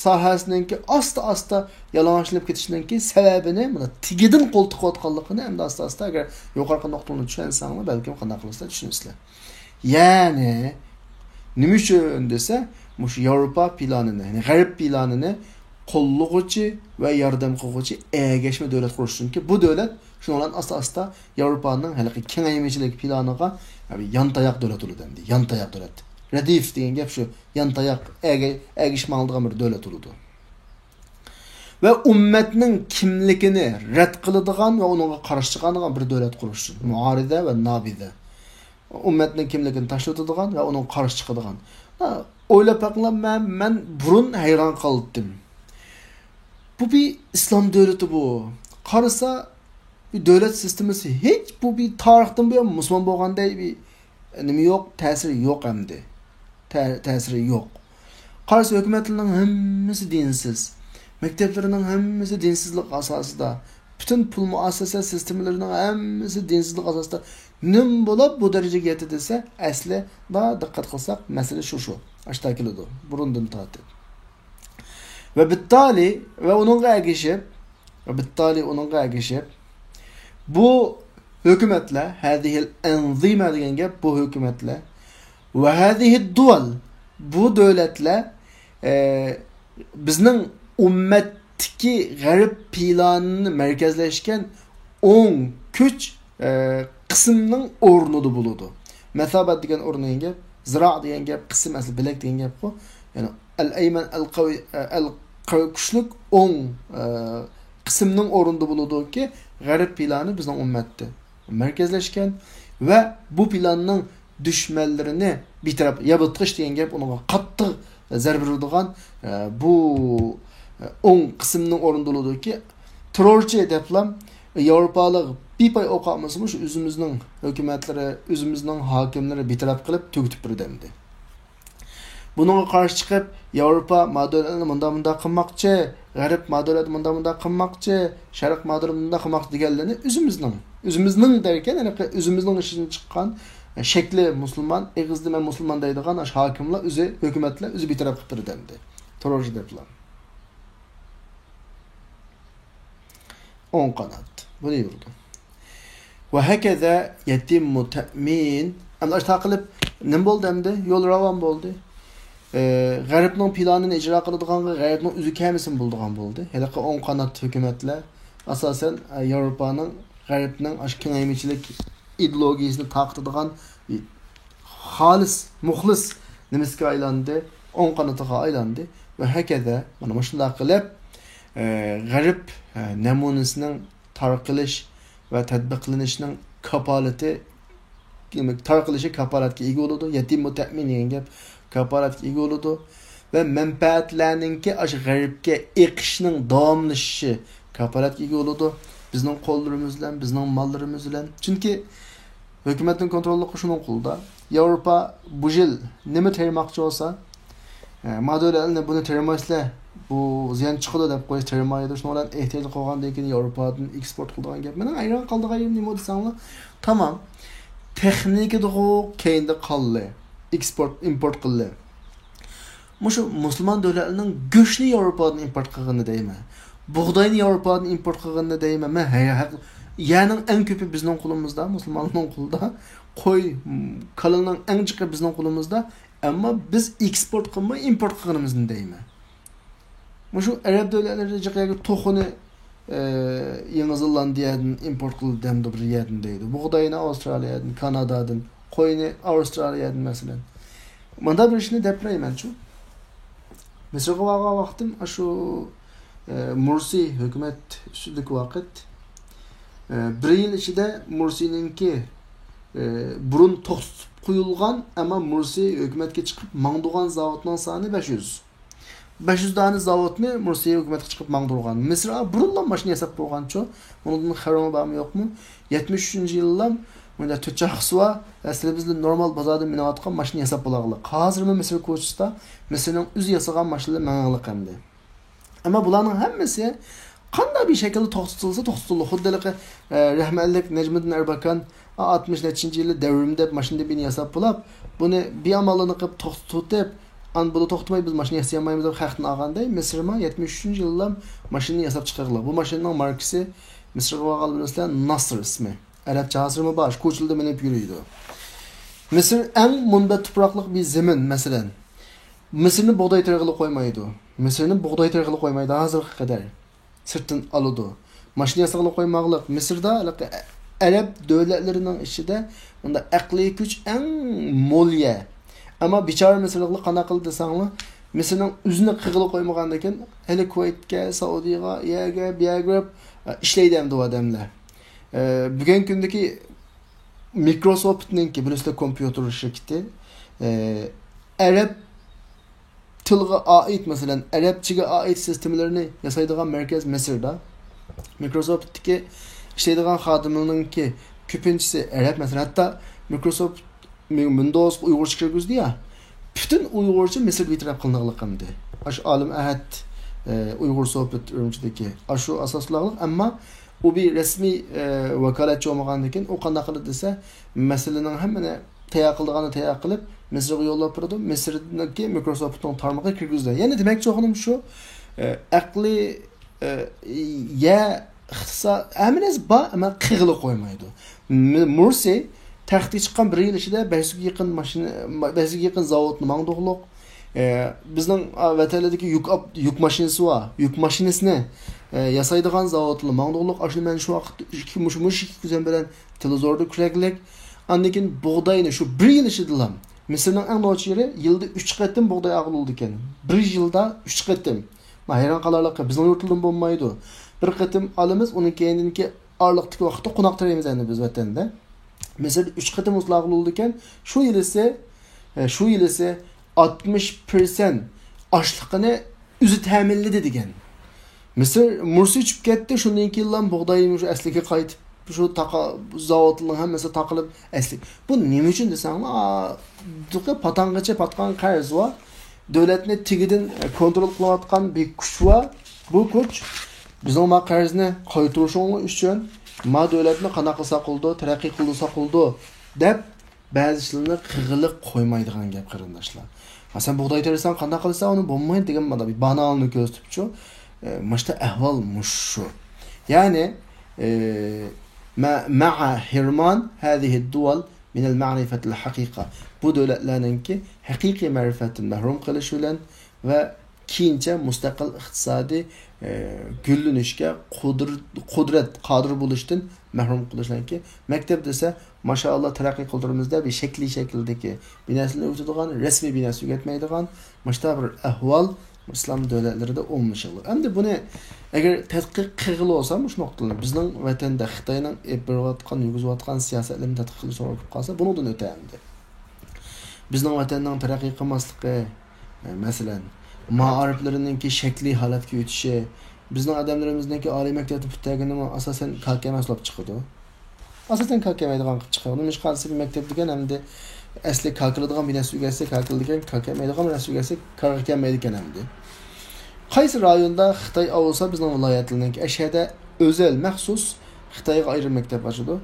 ساھەسىنىڭكى ئاستا-ئاستا يالىڭاچلىنىپ كېتىشىنىڭكى سەۋەبىنى مانا تېگىدىن قول تىقىۋاتقانلىقىنى ئەمدى ئاستا-ئاستا، ئەگەر يۇقىرىقى نۇقتىلارنى چۈشەنسەڭلار، بەلكىم قانداق قىلىسىلەر، چۈشىنىسىلەر. يەنى، نېمە ئۈچۈن دېسە، مۇشۇ ياۋروپا پىلانىنى، يەنى غەرب پىلانىنى قوللىغۇچى ۋە ياردەم قىلغۇچى ئەگەشمە دۆلەت قۇرۇش. چۈنكى بۇ دۆلەت شۇنىڭ بىلەن ئاستا-ئاستا ياۋروپانىڭ ھېلىقى كېڭەيمىچىلىك پىلانىغا يانتاياق دۆلەت بولىدۇ ئەمدى، يانتاياق دۆلەت. رەدىف دېگەن گەپ شۇ، يانتاياق، ئەگە-، ئەگىشىپ ماڭىدىغان بىر دۆلەت بولىدۇ. ۋە ئۈممەتنىڭ كىملىكىنى رەت قىلىدىغان ۋە ئۇنىڭغا قارشى چىقىدىغان بىر دۆلەت قۇرۇش ئۈچۈن. مۇئارىزە ۋە نابىزە. ئۈممەتنىڭ كىملىكىنى تاشلىۋېتىدىغان ۋە ئۇنىڭغا قارشى چىقىدىغان. ھە، ئويلاپ بېقىڭلار، مەن، مەن بۇرۇن ھەيران قالاتتىم. بۇ بىر ئىسلام دۆلىتى بۇ. قارىسا، بىر دۆلەت سىستېمىسى، ھېچ بۇ بىر تارىختىن بۇيان مۇسۇلمان بولغاندەك بىر نېمە يوق، تەسىرى يوق ئەمدى. تە-، تەسىرى يوق. قارىسا، ھۆكۈمەتلىرىنىڭ ھەممىسى دىنسىز. مەكتەپلىرىنىڭ ھەممىسى دىنسىزلىق ئاساسىدا. پۈتۈن پۇل مۇئەسسەسە سىستېمىلىرىنىڭ ھەممىسى دىنسىزلىق ئاساسىدا. نېمە بولۇپ بۇ دەرىجىگە يەتتى دېسە، ئەسلى، بۇ دىققەت قىلساق، مەسىلە شۇ، شۇ. ئاشتا كېلىدۇ، بۇرۇندىن تارتىپ. ۋە بىتتالى، ۋە ئۇنىڭغا ئەگىشىپ، ۋە بىتتالى ئۇنىڭغا ئەگىشىپ، بۇ ھۆكۈمەتلەر، ھەزىھىل ئەنزىمە دېگەن گەپ، بۇ ھۆكۈمەتلەر، ۋە ھەزىھىد دۇۋەل، بۇ دۆلەتلەر، ئە، بىزنىڭ ئۈممەتتىكى غەرب پىلانىنى مەركەزلەشكەن ئوڭ كۈچ، ئە، قىسىمنىڭ ئورنىدا بولىدۇ. مەسابەت دېگەن ئورۇن دېگەن گەپ، زىرا دېگەن گەپ، قىسىم ئەسلى بىلەك دېگەن گەپقۇ. يەنى ئەل ئەيمەن، ئەل قەۋى، ئە، ئەل قەۋى، كۈچلۈك ئوڭ، ئە، قىسىمنىڭ ئورنىدا بولىدۇكى، غەرب پىلانى بىزنىڭ ئۈممەتتە مەركەزلەشكەن ۋە بۇ پىلاننىڭ دۈشمەنلىرىنى بىتەرەپ يابىتقۇچ دېگەن گەپ، ئۇنىڭغا قاتتىق زەربە بېرىدىغان، ئە، بۇ، ئە، ئوڭ قىسىمنىڭ ئورنىدا بولىدۇكى، تېررورچى دەپلا ياۋروپالىق بىپاي ئوق ئاتمىسىمۇ، شۇ ئۆزىمىزنىڭ ھۆكۈمەتلىرى، ئۆزىمىزنىڭ ھاكىملىرى بىتەرەپ قىلىپ تۈگىتىپ بېرىدۇ ئەمدى. بۇنىڭغا قارشى چىقىپ، ياۋروپا ما دۆلەتنى مۇنداق، مۇنداق قىلماقچى، غەرب ما دۆلەتنى مۇنداق، مۇنداق قىلماقچى، شەرق ما دۆلەتنى مۇنداق قىلماقچى دېگەنلىرىنى ئۆزىمىزنىڭ، ئۆزىمىزنىڭ دەركەن، يەنى ئۆزىمىزنىڭ ئىچىدىن چىققان، شەكلى مۇسۇلمان، ئېغىزدا مەن مۇسۇلمان دەيدىغان ئاشۇ ھاكىملار ئۆزى، ھۆكۈمەتلەر ئۆزى بىتەرەپ قىلىپ بېرىدۇ ئەمدى. تېررورچى دەپلا. ئوڭ قانات. بۇنى يورىدۇ. ۋە ھەكەزە يەتىممۇ تەمىن. ئەمدى ئاشۇنداق قىلىپ نېمە بولدى ئەمدى؟ يول راۋان بولدى. ئى، غەربنىڭ پىلانىنى ئىجرا قىلىدىغانغا غەربنىڭ ئۆزى كەلمىسىمۇ بولىدىغان بولدى. ھېلىقى ئوڭ قانات ھۆكۈمەتلەر ئاساسەن، ئى، ياۋروپانىڭ، غەربنىڭ ئاشۇ كېڭەيمىچىلىك ئىدېئولوگىيىسىنى تارقىتىدىغان خالىس، مۇخلىس نېمىسىگە ئايلاندى؟ ئوڭ قانىتىغا ئايلاندى. ۋە ھەكەزە، مانا مۇشۇنداق قىلىپ، ئى، غەرب، ئى، نەمۇنىسىنىڭ تارقىلىش، ۋە تەتبىقلىنىشنىڭ كاپالىتى، دېمەك، تارقىلىشى كاپالەتكە ئىگە بولىدۇ. يەتىم مۇتەئمىن دېگەن گەپ كاپالەتكە ئىگە بولىدۇ. ۋە مەنپەئەتلەرنىڭكى ئاشۇ غەربكە ئېقىشنىڭ داۋاملىشىشى كاپالەتكە ئىگە بولىدۇ. بىزنىڭ قوللىرىمىز بىلەن، بىزنىڭ ماللىرىمىز بىلەن. چۈنكى ھۆكۈمەتنىڭ كونتروللۇقى شۇنىڭ قولىدا. ياۋروپا بۇ يىل نېمە تېرىماقچى بولسا، ئە، ما دۆلەتلەرنى بۇنى تېرىمايسىلەر، بۇ زىيان چىقىدۇ دەپ قويسا تېرىمايدۇ. شۇنىڭ بىلەن ئېھتىياجلىق بولغاندىن كېيىن ياۋروپادىن ئېكسپورت قىلىدىغان گەپ. مېنىڭ ھەيران قالىدىغان يېرىم نېمە دېسەڭلار، تامام، تېخنىكىدىغۇ كەينىدە قالدى، ئېكسپورت، ئىمپورت قىلدى. مۇشۇ مۇسۇلمان دۆلەتلىرىنىڭ گۆشىنى ياۋروپادىن ئىمپورت قىلغىنىنى دەيمەن. بۇغداينى ياۋروپادىن ئىمپورت قىلغىنىنى دەيمەن. مەن ھەي-، ھەق-، يەرنىڭ ئەڭ كۆپى بىزنىڭ قولىمىزدا، مۇسۇلمانلارنىڭ قولىدا. قوي، م، كالىنىڭ ئەڭ جىقى بىزنىڭ قولىمىزدا. ئەمما بىز ئېكسپورت قىلماي، ئىمپورت قىلغىنىمىزنى دەيمەن. مۇشۇ ئەرەب دۆلەتلىرى جىق يەرگە توخۇنى، ئە، يېڭى زېلاندىيەدىن ئىمپورت قىلدى دەمدۇ بىر يەردىن دەيدۇ. بۇغداينى ئاۋسترالىيەدىن، كانادادىن، قوينى ئاۋسترالىيەدىن مەسىلەن. مۇنداق بىر ئىشنى دەپ بېرەيمەنچۇ. مىسىرغا بارغان ۋاقتىم ئاشۇ، ئە، مۇرسى ھۆكۈمەت ئۈستىدىكى ۋاقىت، ئە، بىر يىل ئىچىدە مۇرسىنىڭكى، ئە، بۇرۇن توختىتىپ قويۇلغان، ئەمما مۇرسى ھۆكۈمەتكە چىقىپ ماڭدۇرغان زاۋۇتنىڭ سانى بەش يۈز. بەش يۈز دانە زاۋۇتنى مۇرسى ھۆكۈمەتكە چىقىپ ماڭدۇرغان. مىسىر بۇرۇنلا ماشىنا ياساپ بولغانچۇ؟ ئۇنىڭدىن خەۋىرىڭلار بارمۇ يوقمۇ؟ يەتمىش ئۈچىنچى يىللا مۇنداق تۆت چاقىسى بار، ئەسلى بىزدە نورمال بازاردا مىنىۋاتقان ماشىنا ياساپ بولارلىق. ھازىرمۇ مىسىر كوچىسىدا مىسىرنىڭ ئۆزى ياسىغان ماشىنىلار ماڭىدىغانلىق ئەمدى. ئەمما بۇلارنىڭ ھەممىسى قانداق بىر شەكىلدە توختىتىلسا توختىتىلىدۇ. خۇددى ھېلىقى، ئە، رەھمەتلىك نەجمىدىن ئەرباكان، ئاتمىش نەچچىنچى يىلى دەۋرىمدە ماشىنا بىنى ياساپ بولاپ، بۇنى بىئاماللىقنى قىلىپ توختىتىپ، ئان بۇنى توختىماي بىز ماشىنا ياسىيالمايمىز دەپ خەقتىن ئالغاندەك، مىسىرمۇ يەتمىش ئۈچىنچى يىللا ماشىنا ياساپ چىقىرغىلى. بۇ ماشىنىنىڭ ماركىسى مىسىرغا بارغاندا بىلىسىلەر، ناسىر ئىسمى. ئەرەبچە ھازىرمۇ بار، شۇ كوچىلاردا مىنىپ يۈرىدۇ. مىسىر ئەڭ مۇنبەت تۇپراقلىق بىر زېمىن، مەسىلەن. مىسىرنى بۇغداي تېرىغىلى قويمايدۇ. مىسىرنى بۇغداي تېرىغىلى قويمايدۇ ھازىرغا قەدەر. سىرتتىن ئالىدۇ. ماشىنا ياسىغىلى قويماقلىق. مىسىردا ھېلىقى ئەرەب دۆلەتلىرىنىڭ ئىچىدە بۇنداق ئەقلىي كۈچ ئەڭ مول يەر. ئەمما بىچارە مىسىرلىقلار قانداق قىلدى دېسەڭلار، مىسىرنىڭ ئۆزىنى قىلغىلى قويمىغاندىكىن، ھېلى كۇۋەيتكە، سەئۇدىغا، يەرگە، بۇ يەرگە بېرىپ، ئىشلەيدۇ ئەمدى ئۇ ئادەملەر. ئە، بۈگۈنكى كۈندىكى مىكروسوفتنىڭكى، بىلىسىلەر، كومپيۇتېر شىركىتى، ئە، ئەرەب تىلغا ئائىت، مەسىلەن، ئەرەبچىگە ئائىت سىستېمىلىرىنى ياسايدىغان مەركەز مىسىردا. مىكروسوفتتىكى ئىشلەيدىغان خادىملىرىنىڭكى كۆپىنچىسى ئەرەب، مەسىلەن، ھەتتا مىكروسوفت ئۇيغۇرچە كىرگۈزدى يا، پۈتۈن ئۇيغۇرچە مىسىردا بىر تەرەپ قىلىنغانلىق ئەمدى. ئاشۇ ئالىم ئەھەت، ئە، ئۇيغۇر سوفت ئۈرۈمچىدىكى ئاشۇ ئاساسلىقلىق، ئەمما ئۇ بىر رەسمىي، ئە، ۋاكالەتچى بولمىغاندىن كېيىن ئۇ قانداق قىلدى دېسە، مەسىلىنىڭ ھەممىنى تەييار قىلىدىغاننى تەييار قىلىپ، مىسىرغا يوللاپ بېرىدۇ. مىسىردىكى مىكروسوفتنىڭ تارمىقىغا كىرگۈزدى. يەنى دېمەكچى بولغىنىم شۇ، ئە، ئەقلىي، ئە، يە ئىقتىساد، ھەممە نەرسە بار، ئەمما قىلغىلى قويمايدۇ. م-، مۇرسى تەختكە چىققان بىر يىل ئىچىدە بەش يۈزگە يېقىن ماشىنا، بەش يۈزگە يېقىن زاۋۇتنى ماڭدۇرغۇلۇق. ئە، بىزنىڭ، ئا، ۋەتەنلەردىكى يۈك ئاپ-، يۈك ماشىنىسى بار. يۈك ماشىنىسىنى، ئە، ياسايدىغان زاۋۇتنى ماڭدۇرغۇلۇق. ئاشۇنى مەن شۇ ۋاقىت ئىككى، مۇشۇ، مۇشۇ ئىككى كۆزۈم بىلەن تېلېۋىزوردا كۆرەرلىك. ئاندىن كېيىن بۇغداينى شۇ بىر يىل ئىچىدىلا، مىسىرنىڭ ئەڭ نوچى يېرى يىلدا ئۈچ قېتىم بۇغداي ئالغىلى بولىدىكەن. بىر يىلدا ئۈچ قېتىم. ما ھەيران قالارلىق، بىزنىڭ يۇرتلىرىمۇ بولمايدۇ. بىر قېتىم ئالىمىز، ئۇنىڭ كەينىدىكى ئارىلىقتىكى ۋاقىتتا قوناق تېرەيمىز ئەمدى بىز ۋەتەندە. مىسىردا ئۈچ قېتىم ئۇسلاغىلى بولىدىكەن. شۇ يىلىسى، ئە، شۇ يىلىسى ئاتمىش پىرسەنت ئاشلىقىنى ئۆزى تەمىنلىدى دېگەن. مىسىر مۇرسى ئۇچۇپ كەتتى، شۇندىن كېيىنلا بۇغداي شۇ ئەسلىگە قايتىپ، شۇ تاقا-، زاۋۇتلارنىڭ ھەممىسى تاقىلىپ ئەسلى. بۇ نېمە ئۈچۈن دېسەڭلار، ئا، پاتانغىچە پاتقان قەرز بار. دۆلەتنى تېگىدىن كونترول قىلىۋاتقان بىر كۈچ بار. بۇ كۈچ بىزنىڭ ما قەرزنى قايتۇرۇشۇڭلار ئۈچۈن ما دۆلەتنى قانداق قىلساق بولىدۇ، تەرەققىي قىلدۇرساق بولىدۇ دەپ بەزى ئىشلارنى قىلغىلى قويمايدىغان گەپ، قېرىنداشلار. ھا، سەن بۇغداي تېرىسەڭ قانداق قىلىسەن، ئۇنى بولمايدۇ دېگەن مانا بىر بانالنى كۆرسىتىپچۇ. ئە، مۇشتا ئەھۋال مۇشۇ. يەنى، ئە، مە-، مەئە ھىرمان هذه الدول من المعرفة الحقيقة. بۇ دۆلەتلەرنىڭكى ھەقىقىي مەرىپەتتىن مەھرۇم قېلىشى بىلەن ۋە كېيىنچە مۇستەقىل ئىقتىسادىي، ئە، گۈللىنىشكە قۇدر-، قۇدرەت، قادىر بولۇشتىن مەھرۇم قىلىشلاركى. مەكتەپ دېسە، ماشائاللا، تەرەققىي قىلدۇرىمىز دەپ، بىر شەكلى شەكىلدىكى بىناسىنى ئۆگىتىدىغان، رەسمىي بىناسى ئۆگەتمەيدىغان، مۇشۇنداق بىر ئەھۋال ئىسلام دۆلەتلىرىدە ئومۇملىشىقلىق. ئەمدى بۇنى ئەگەر تەتقىق قىلغىلى بولسا، مۇشۇ نۇقتىلارنى بىزنىڭ ۋەتەندە خىتاينىڭ ئېلىپ بېرىۋاتقان، يۈرگۈزۈۋاتقان سىياسەتلىرىنى تەتقىق قىلىش توغرا كېلىپ قالسا، بۇنىڭدىن ئۆتە ئەمدى. بىزنىڭ ۋەتەننىڭ تەرەققىي قىلماسلىقى، ئە، مەسىلەن، مائارىپلىرىنىڭكى شەكلىي ھالەتكە ئۆتۈشى، بىزنىڭ ئادەملىرىمىزنىڭكى ئالىي مەكتەپنى پۈتتۈرگىنىمۇ ئاساسەن كاكا ئەمەس بولۇپ چىقىدۇ. ئاساسەن كاكا يەمەيدىغان قىلىپ چىقىدۇ. نېمىشقا دېسە، مەكتەپ دېگەن ئەمدى ئەسلى كاكىلىدىغان بىر نەرسە ئۆگەتسە كاكىلىدىكەن، كاكا يەمەيدىغان بىر نەرسە ئۆگەتسە كاكا كەلمەيدىكەن ئەمدى. قايسى رايوندا خىتاي ئاۋۇسا بىزنىڭ ۋىلايەتلەرنىڭكى ئەشەدە ئۆزەل مەخسۇس خىتايغا ئايرىم مەكتەپ ئاچىدۇ.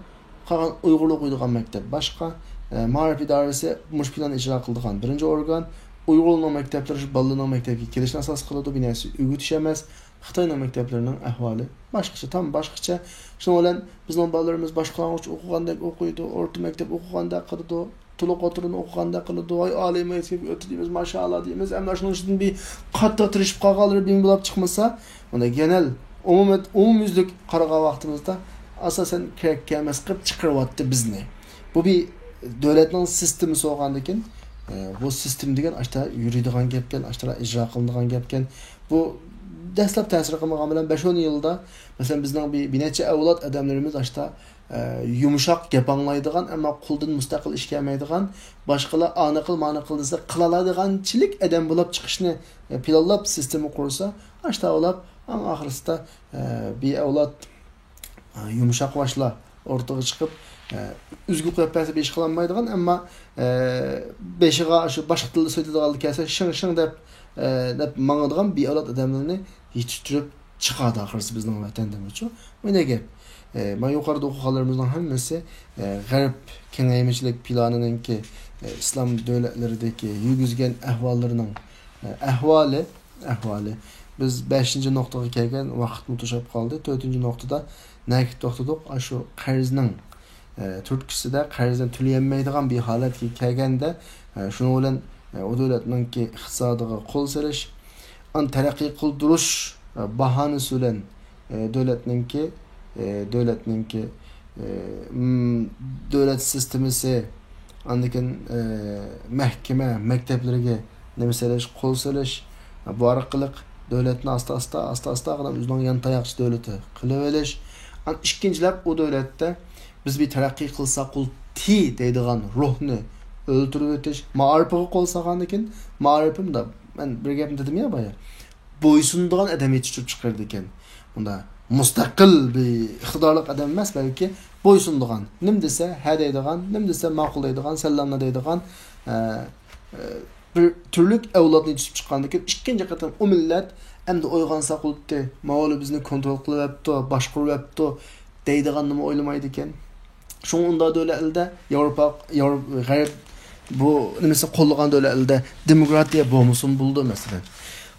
قالغان ئۇيغۇرلار ئوقۇيدىغان مەكتەپ باشقا، ئە، مائارىپ ئىدارىسى مۇشۇ پىلاننى ئىجرا قىلىدىغان بىرىنچى ئورگان. ئۇيغۇرلارنىڭ مەكتەپلىرى شۇ بالىلارنىڭ مەكتەپكە كېلىشىنى ئاساس قىلىدۇ، بىر نەرسە ئۆگىتىش ئەمەس. خىتاينىڭ مەكتەپلىرىنىڭ ئەھۋالى باشقىچە، تام باشقىچە. شۇنىڭ بىلەن بىزنىڭ بالىلىرىمىز باشلانغۇچ ئوقۇغاندەك ئوقۇيدۇ، ئورتا مەكتەپ ئوقۇغاندەك قىلىدۇ، تولۇق ئوتتۇرىنى ئوقۇغاندەك قىلىدۇ، ۋاي ئالىي مەكتەپكە ئۆتتى دەيمىز، ماشائاللا دەيمىز. ئەمما شۇنىڭ ئۈستىدىن بىر قاتتىق تىرىشىپ قالغانلىرى بىم بولاپ چىقمىسا، ئۇندا گېنەل ئومۇمەن، ئومۇميۈزلۈك قارىغان ۋاقتىمىزدا ئاساسەن كېرەك كەلمەس قىلىپ چىقىرىۋاتتى بىزنى. بۇ بىر دۆلەتنىڭ سىستېمىسى بولغاندىكىن، ئە، بۇ سىستېما دېگەن ئاشتا يۈرىدىغان گەپكەن، ئاشتا ئىجرا قىلىنىدىغان گەپكەن. بۇ دەسلەپ تەسىر قىلمىغان بىلەن بەش ئون يىلدا، مەسىلەن، بىزنىڭ بىر، بىر نەچچە ئەۋلاد ئادەملىرىمىز ئاشتا، ئە، يۇمشاق گەپ ئاڭلايدىغان، ئەمما قولدىن مۇستەقىل ئىش كەلمەيدىغان، باشقىلار ئانى قىل، مانى قىل دېسە قىلالايدىغانچىلىك ئادەم بولاپ چىقىشنى، ئە، پىلانلاپ سىستېما قۇرسا، ئاشتا ئاۋلاپ، ئەڭ ئاخىرسىدا، ئە، بىر ئەۋلاد، ئە، يۇمشاق باشلا ئورتىغا چىقىپ، ئە، ئۈزگە قويۇپ بەرسە بىر ئىش قىلالمايدىغان، ئەمما، ئە، بېشىغا شۇ باشقا تىلدا سۆزلەيدىغانلار كەلسە شىڭ شىڭ دەپ، ئە، دەپ ماڭىدىغان بىر ئەۋلاد ئادەملەرنى يېتىشتۈرۈپ چىقاردى ئاخىرسى بىزنىڭ ۋەتەندىنمۇچۇ. مانا گەپ. ئە، مانا يۇقىرىدا ئوقۇغانلىرىمىزنىڭ ھەممىسى، ئە، غەرب كېڭەيمىچىلىك پىلانىنىڭكى، ئە، ئىسلام دۆلەتلىرىدىكى يۈرگۈزگەن ئەھۋاللىرىنىڭ، ئە، ئەھۋالى، ئەھۋالى. بىز بەشىنچى نۇقتىغا كەلگەن، ۋاقىتمۇ توشۇپ قالدى. تۆتىنچى نۇقتىدا نەگە توختىدۇق؟ ئاشۇ قەرزنىڭ، ئە، تۈرتكىسىدە قەرزنى تۆلىيەلمەيدىغان بىر ھالەتكە كەلگەندە، ئە، شۇنىڭ بىلەن، ئە، ئۇ دۆلەتنىڭكى ئىقتىسادىغا قول سېلىش، ئان تەرەققىي قىلدۇرۇش، ئە، باھانىسى بىلەن، ئە، دۆلەتنىڭكى، ئە، دۆلەتنىڭكى، ئە، م، دۆلەت سىستېمىسى، ئاندىن كېيىن، ئە، مەھكىمە، مەكتەپلىرىگە نېمە سېلىش، قول سېلىش، بۇ ئارقىلىق دۆلەتنى ئاستا-ئاستا، ئاستا-ئاستا ئۆزىنىڭ يانتاياقچى دۆلىتى قىلىۋېلىش. ئان ئىككىنچىلەپ، ئۇ دۆلەتتە بىز بىر تەرەققىي قىلساقۇلتى دەيدىغان روھنى ئۆلتۈرۈۋېتىش، مائارىپىغا قول سالغاندىن كېيىن، مائارىپىمدا مەن بىر گەپنى دېدىم يا بايا، بويسۇنىدىغان ئادەم يېتىشتۈرۈپ چىقىرىدىكەن. بۇندا مۇستەقىل بىر ئىقتىدارلىق ئادەم ئەمەس، بەلكى بويسۇنىدىغان، نېمە دېسە ھە دەيدىغان، نېمە دېسە ماقۇل دەيدىغان، سەللاملا دەيدىغان، ئە، ئە، بىر تۈرلۈك ئەۋلادنى يېتىشتۈرۈپ چىققاندىن كېيىن، ئىككىنچى قېتىم ئۇ مىللەت ئەمدى ئويغانساق بولۇپتۇ، ماۋۇلار بىزنى كونترول قىلىۋەپتۇ، باشقۇرۇۋەپتۇ دەيدىغاننىمۇ ئويلىمايدىكەن. شۇڭا ئۇنداق دۆلەتلەردە ياۋروپا، ياۋرو-، غەرب بۇ نېمىسىنى قوللىغان دۆلەتلەردە دېموكراتىيە بولمىسۇن بولىدۇ، مەسىلەن.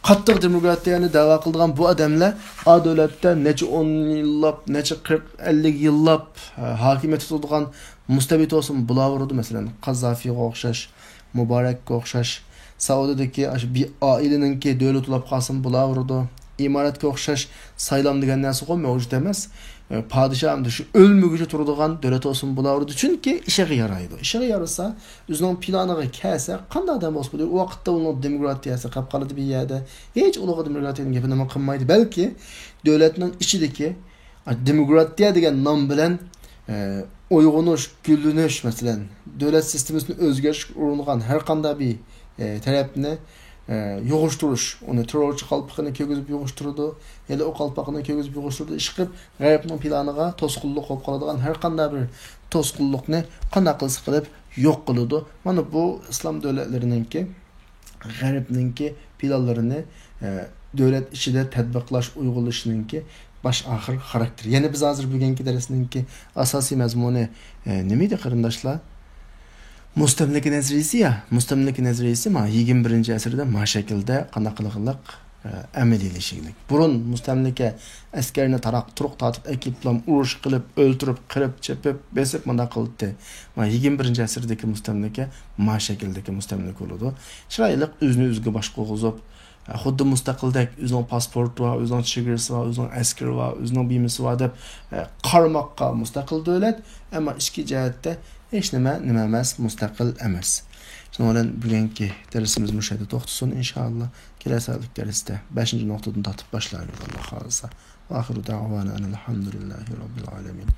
قاتتىق دېموكراتىيەنى دەۋا قىلىدىغان بۇ ئادەملەر ئا دۆلەتتە نەچچە ئون يىللاپ، نەچچە قىرىق، ئەللىك يىللاپ، ئە، ھاكىمىيەتتە تۇرىدىغان مۇستەبىت بولسىمۇ بولاۋېرىدۇ، مەسىلەن، قازافىغا ئوخشاش، مۇبارەككە ئوخشاش. سەئۇدىدىكى ئاشۇ بىر ئائىلىنىڭكى دۆلىتى بولاپ قالسىمۇ بولاۋېرىدۇ. ئىمارەتكە ئوخشاش سايلام دېگەن نەرسىغۇ مەۋجۇت ئەمەس. ئە، پادىشاھ ئەمدى شۇ ئۆلمىگۈچە تۇرىدىغان دۆلەت بولسىمۇ بولاۋېرىدۇ. چۈنكى ئىشىغا يارايدۇ. ئىشىغا يارىسا، ئۆزىنىڭ پىلانىغا كەلسە، قانداق ئادەم بولسا بولىدۇ. ئۇ ۋاقىتتا ئۇنىڭ دېموكراتىيەسى قاپ قالىدۇ بىر يەردە. ھېچ ئۇلۇغا دېموكراتىيەنىڭ گېپىنىمۇ قىلمايدۇ. بەلكى دۆلەتنىڭ ئىچىدىكى، ئە، دېموكراتىيە دېگەن نام بىلەن، ئە، ئويغىنىش، گۈللىنىش، مەسىلەن، دۆلەت سىستېمىسىنى ئۆزگەرتىشكە ئۇرۇنغان ھەر قانداق بىر، ئە، تەرەپنى، ئە، يوغۇشتۇرۇش، ئۇنى تېررورچى قالپىقىنى كىيگۈزۈپ يوغۇشتۇرىدۇ، يەنە ئۇ قالپاقنى كىيگۈزۈپ يوغۇشتۇرىدۇ. ئىشقىلىپ، غەربنىڭ پىلانىغا توسقۇنلۇق بولۇپ قالىدىغان ھەر قانداق بىر توسقۇنلۇقنى قانداق قىلسا قىلىپ يوق قىلىدۇ. مانا بۇ ئىسلام دۆلەتلىرىنىڭكى، غەربنىڭكى پىلانلىرىنى، ئە، دۆلەت ئىچىدە تەتبىقلاش، ئۇيغۇنلىشىشنىڭكى باش ئاخىر خاراكتېرى. يەنە بىز ھازىر بۈگۈنكى دەرسنىڭكى ئاساسىي مەزمۇنى، ئە، نېمە ئىدى، قېرىنداشلار؟ مۇستەملىكە نەزەرىيىسى يا، مۇستەملىكە نەزەرىيىسى ما يىگىرمە بىرىنچى ئەسىردە ما شەكىلدە قانداق قىلغىلىق، ئە، ئەمەلىيلىشىگلىك. بۇرۇن مۇستەملىكە ئەسكەرنى تاراق-تۇرۇق تارتىپ ئەكېلىپلا ئۇرۇش قىلىپ، ئۆلتۈرۈپ، قىرىپ، چېپىپ، بېسىپ مۇنداق قىلاتتى. ما يىگىرمە بىرىنچى ئەسىردىكى مۇستەملىكە ما شەكىلدىكى مۇستەملىكە بولىدۇ. چىرايلىق ئۆزىنى ئۆزىگە باشقۇرغۇزۇپ، خۇددى مۇستەقىلدەك ئۆزىنىڭ پاسپورتى بار، ئۆزىنىڭ چېگرىسى بار، ئۆزىنىڭ ئەسكىرى بار، ئۆزىنىڭ بىمىسى بار دەپ، ئە، قارىماققا مۇستەقىل دۆلەت، ئەمما ئىچكى جەھەتتە ھېچ نېمە نېمە ئەمەس، مۇستەقىل ئەمەس. شۇنىڭ بىلەن بۈگۈنكى دەرسىمىز مۇشۇ يەردە توختىسۇن، ئىنشائاللا. كېلەر سائەتلىك دەرستە بەشىنچى نۇقتىدىن تارتىپ باشلايمىز، ئاللا خالىسا. ۋاخىرۇ دەئۋانا ئەنىل ھەمدۇلىللاھى رەببىل ئالەمىن.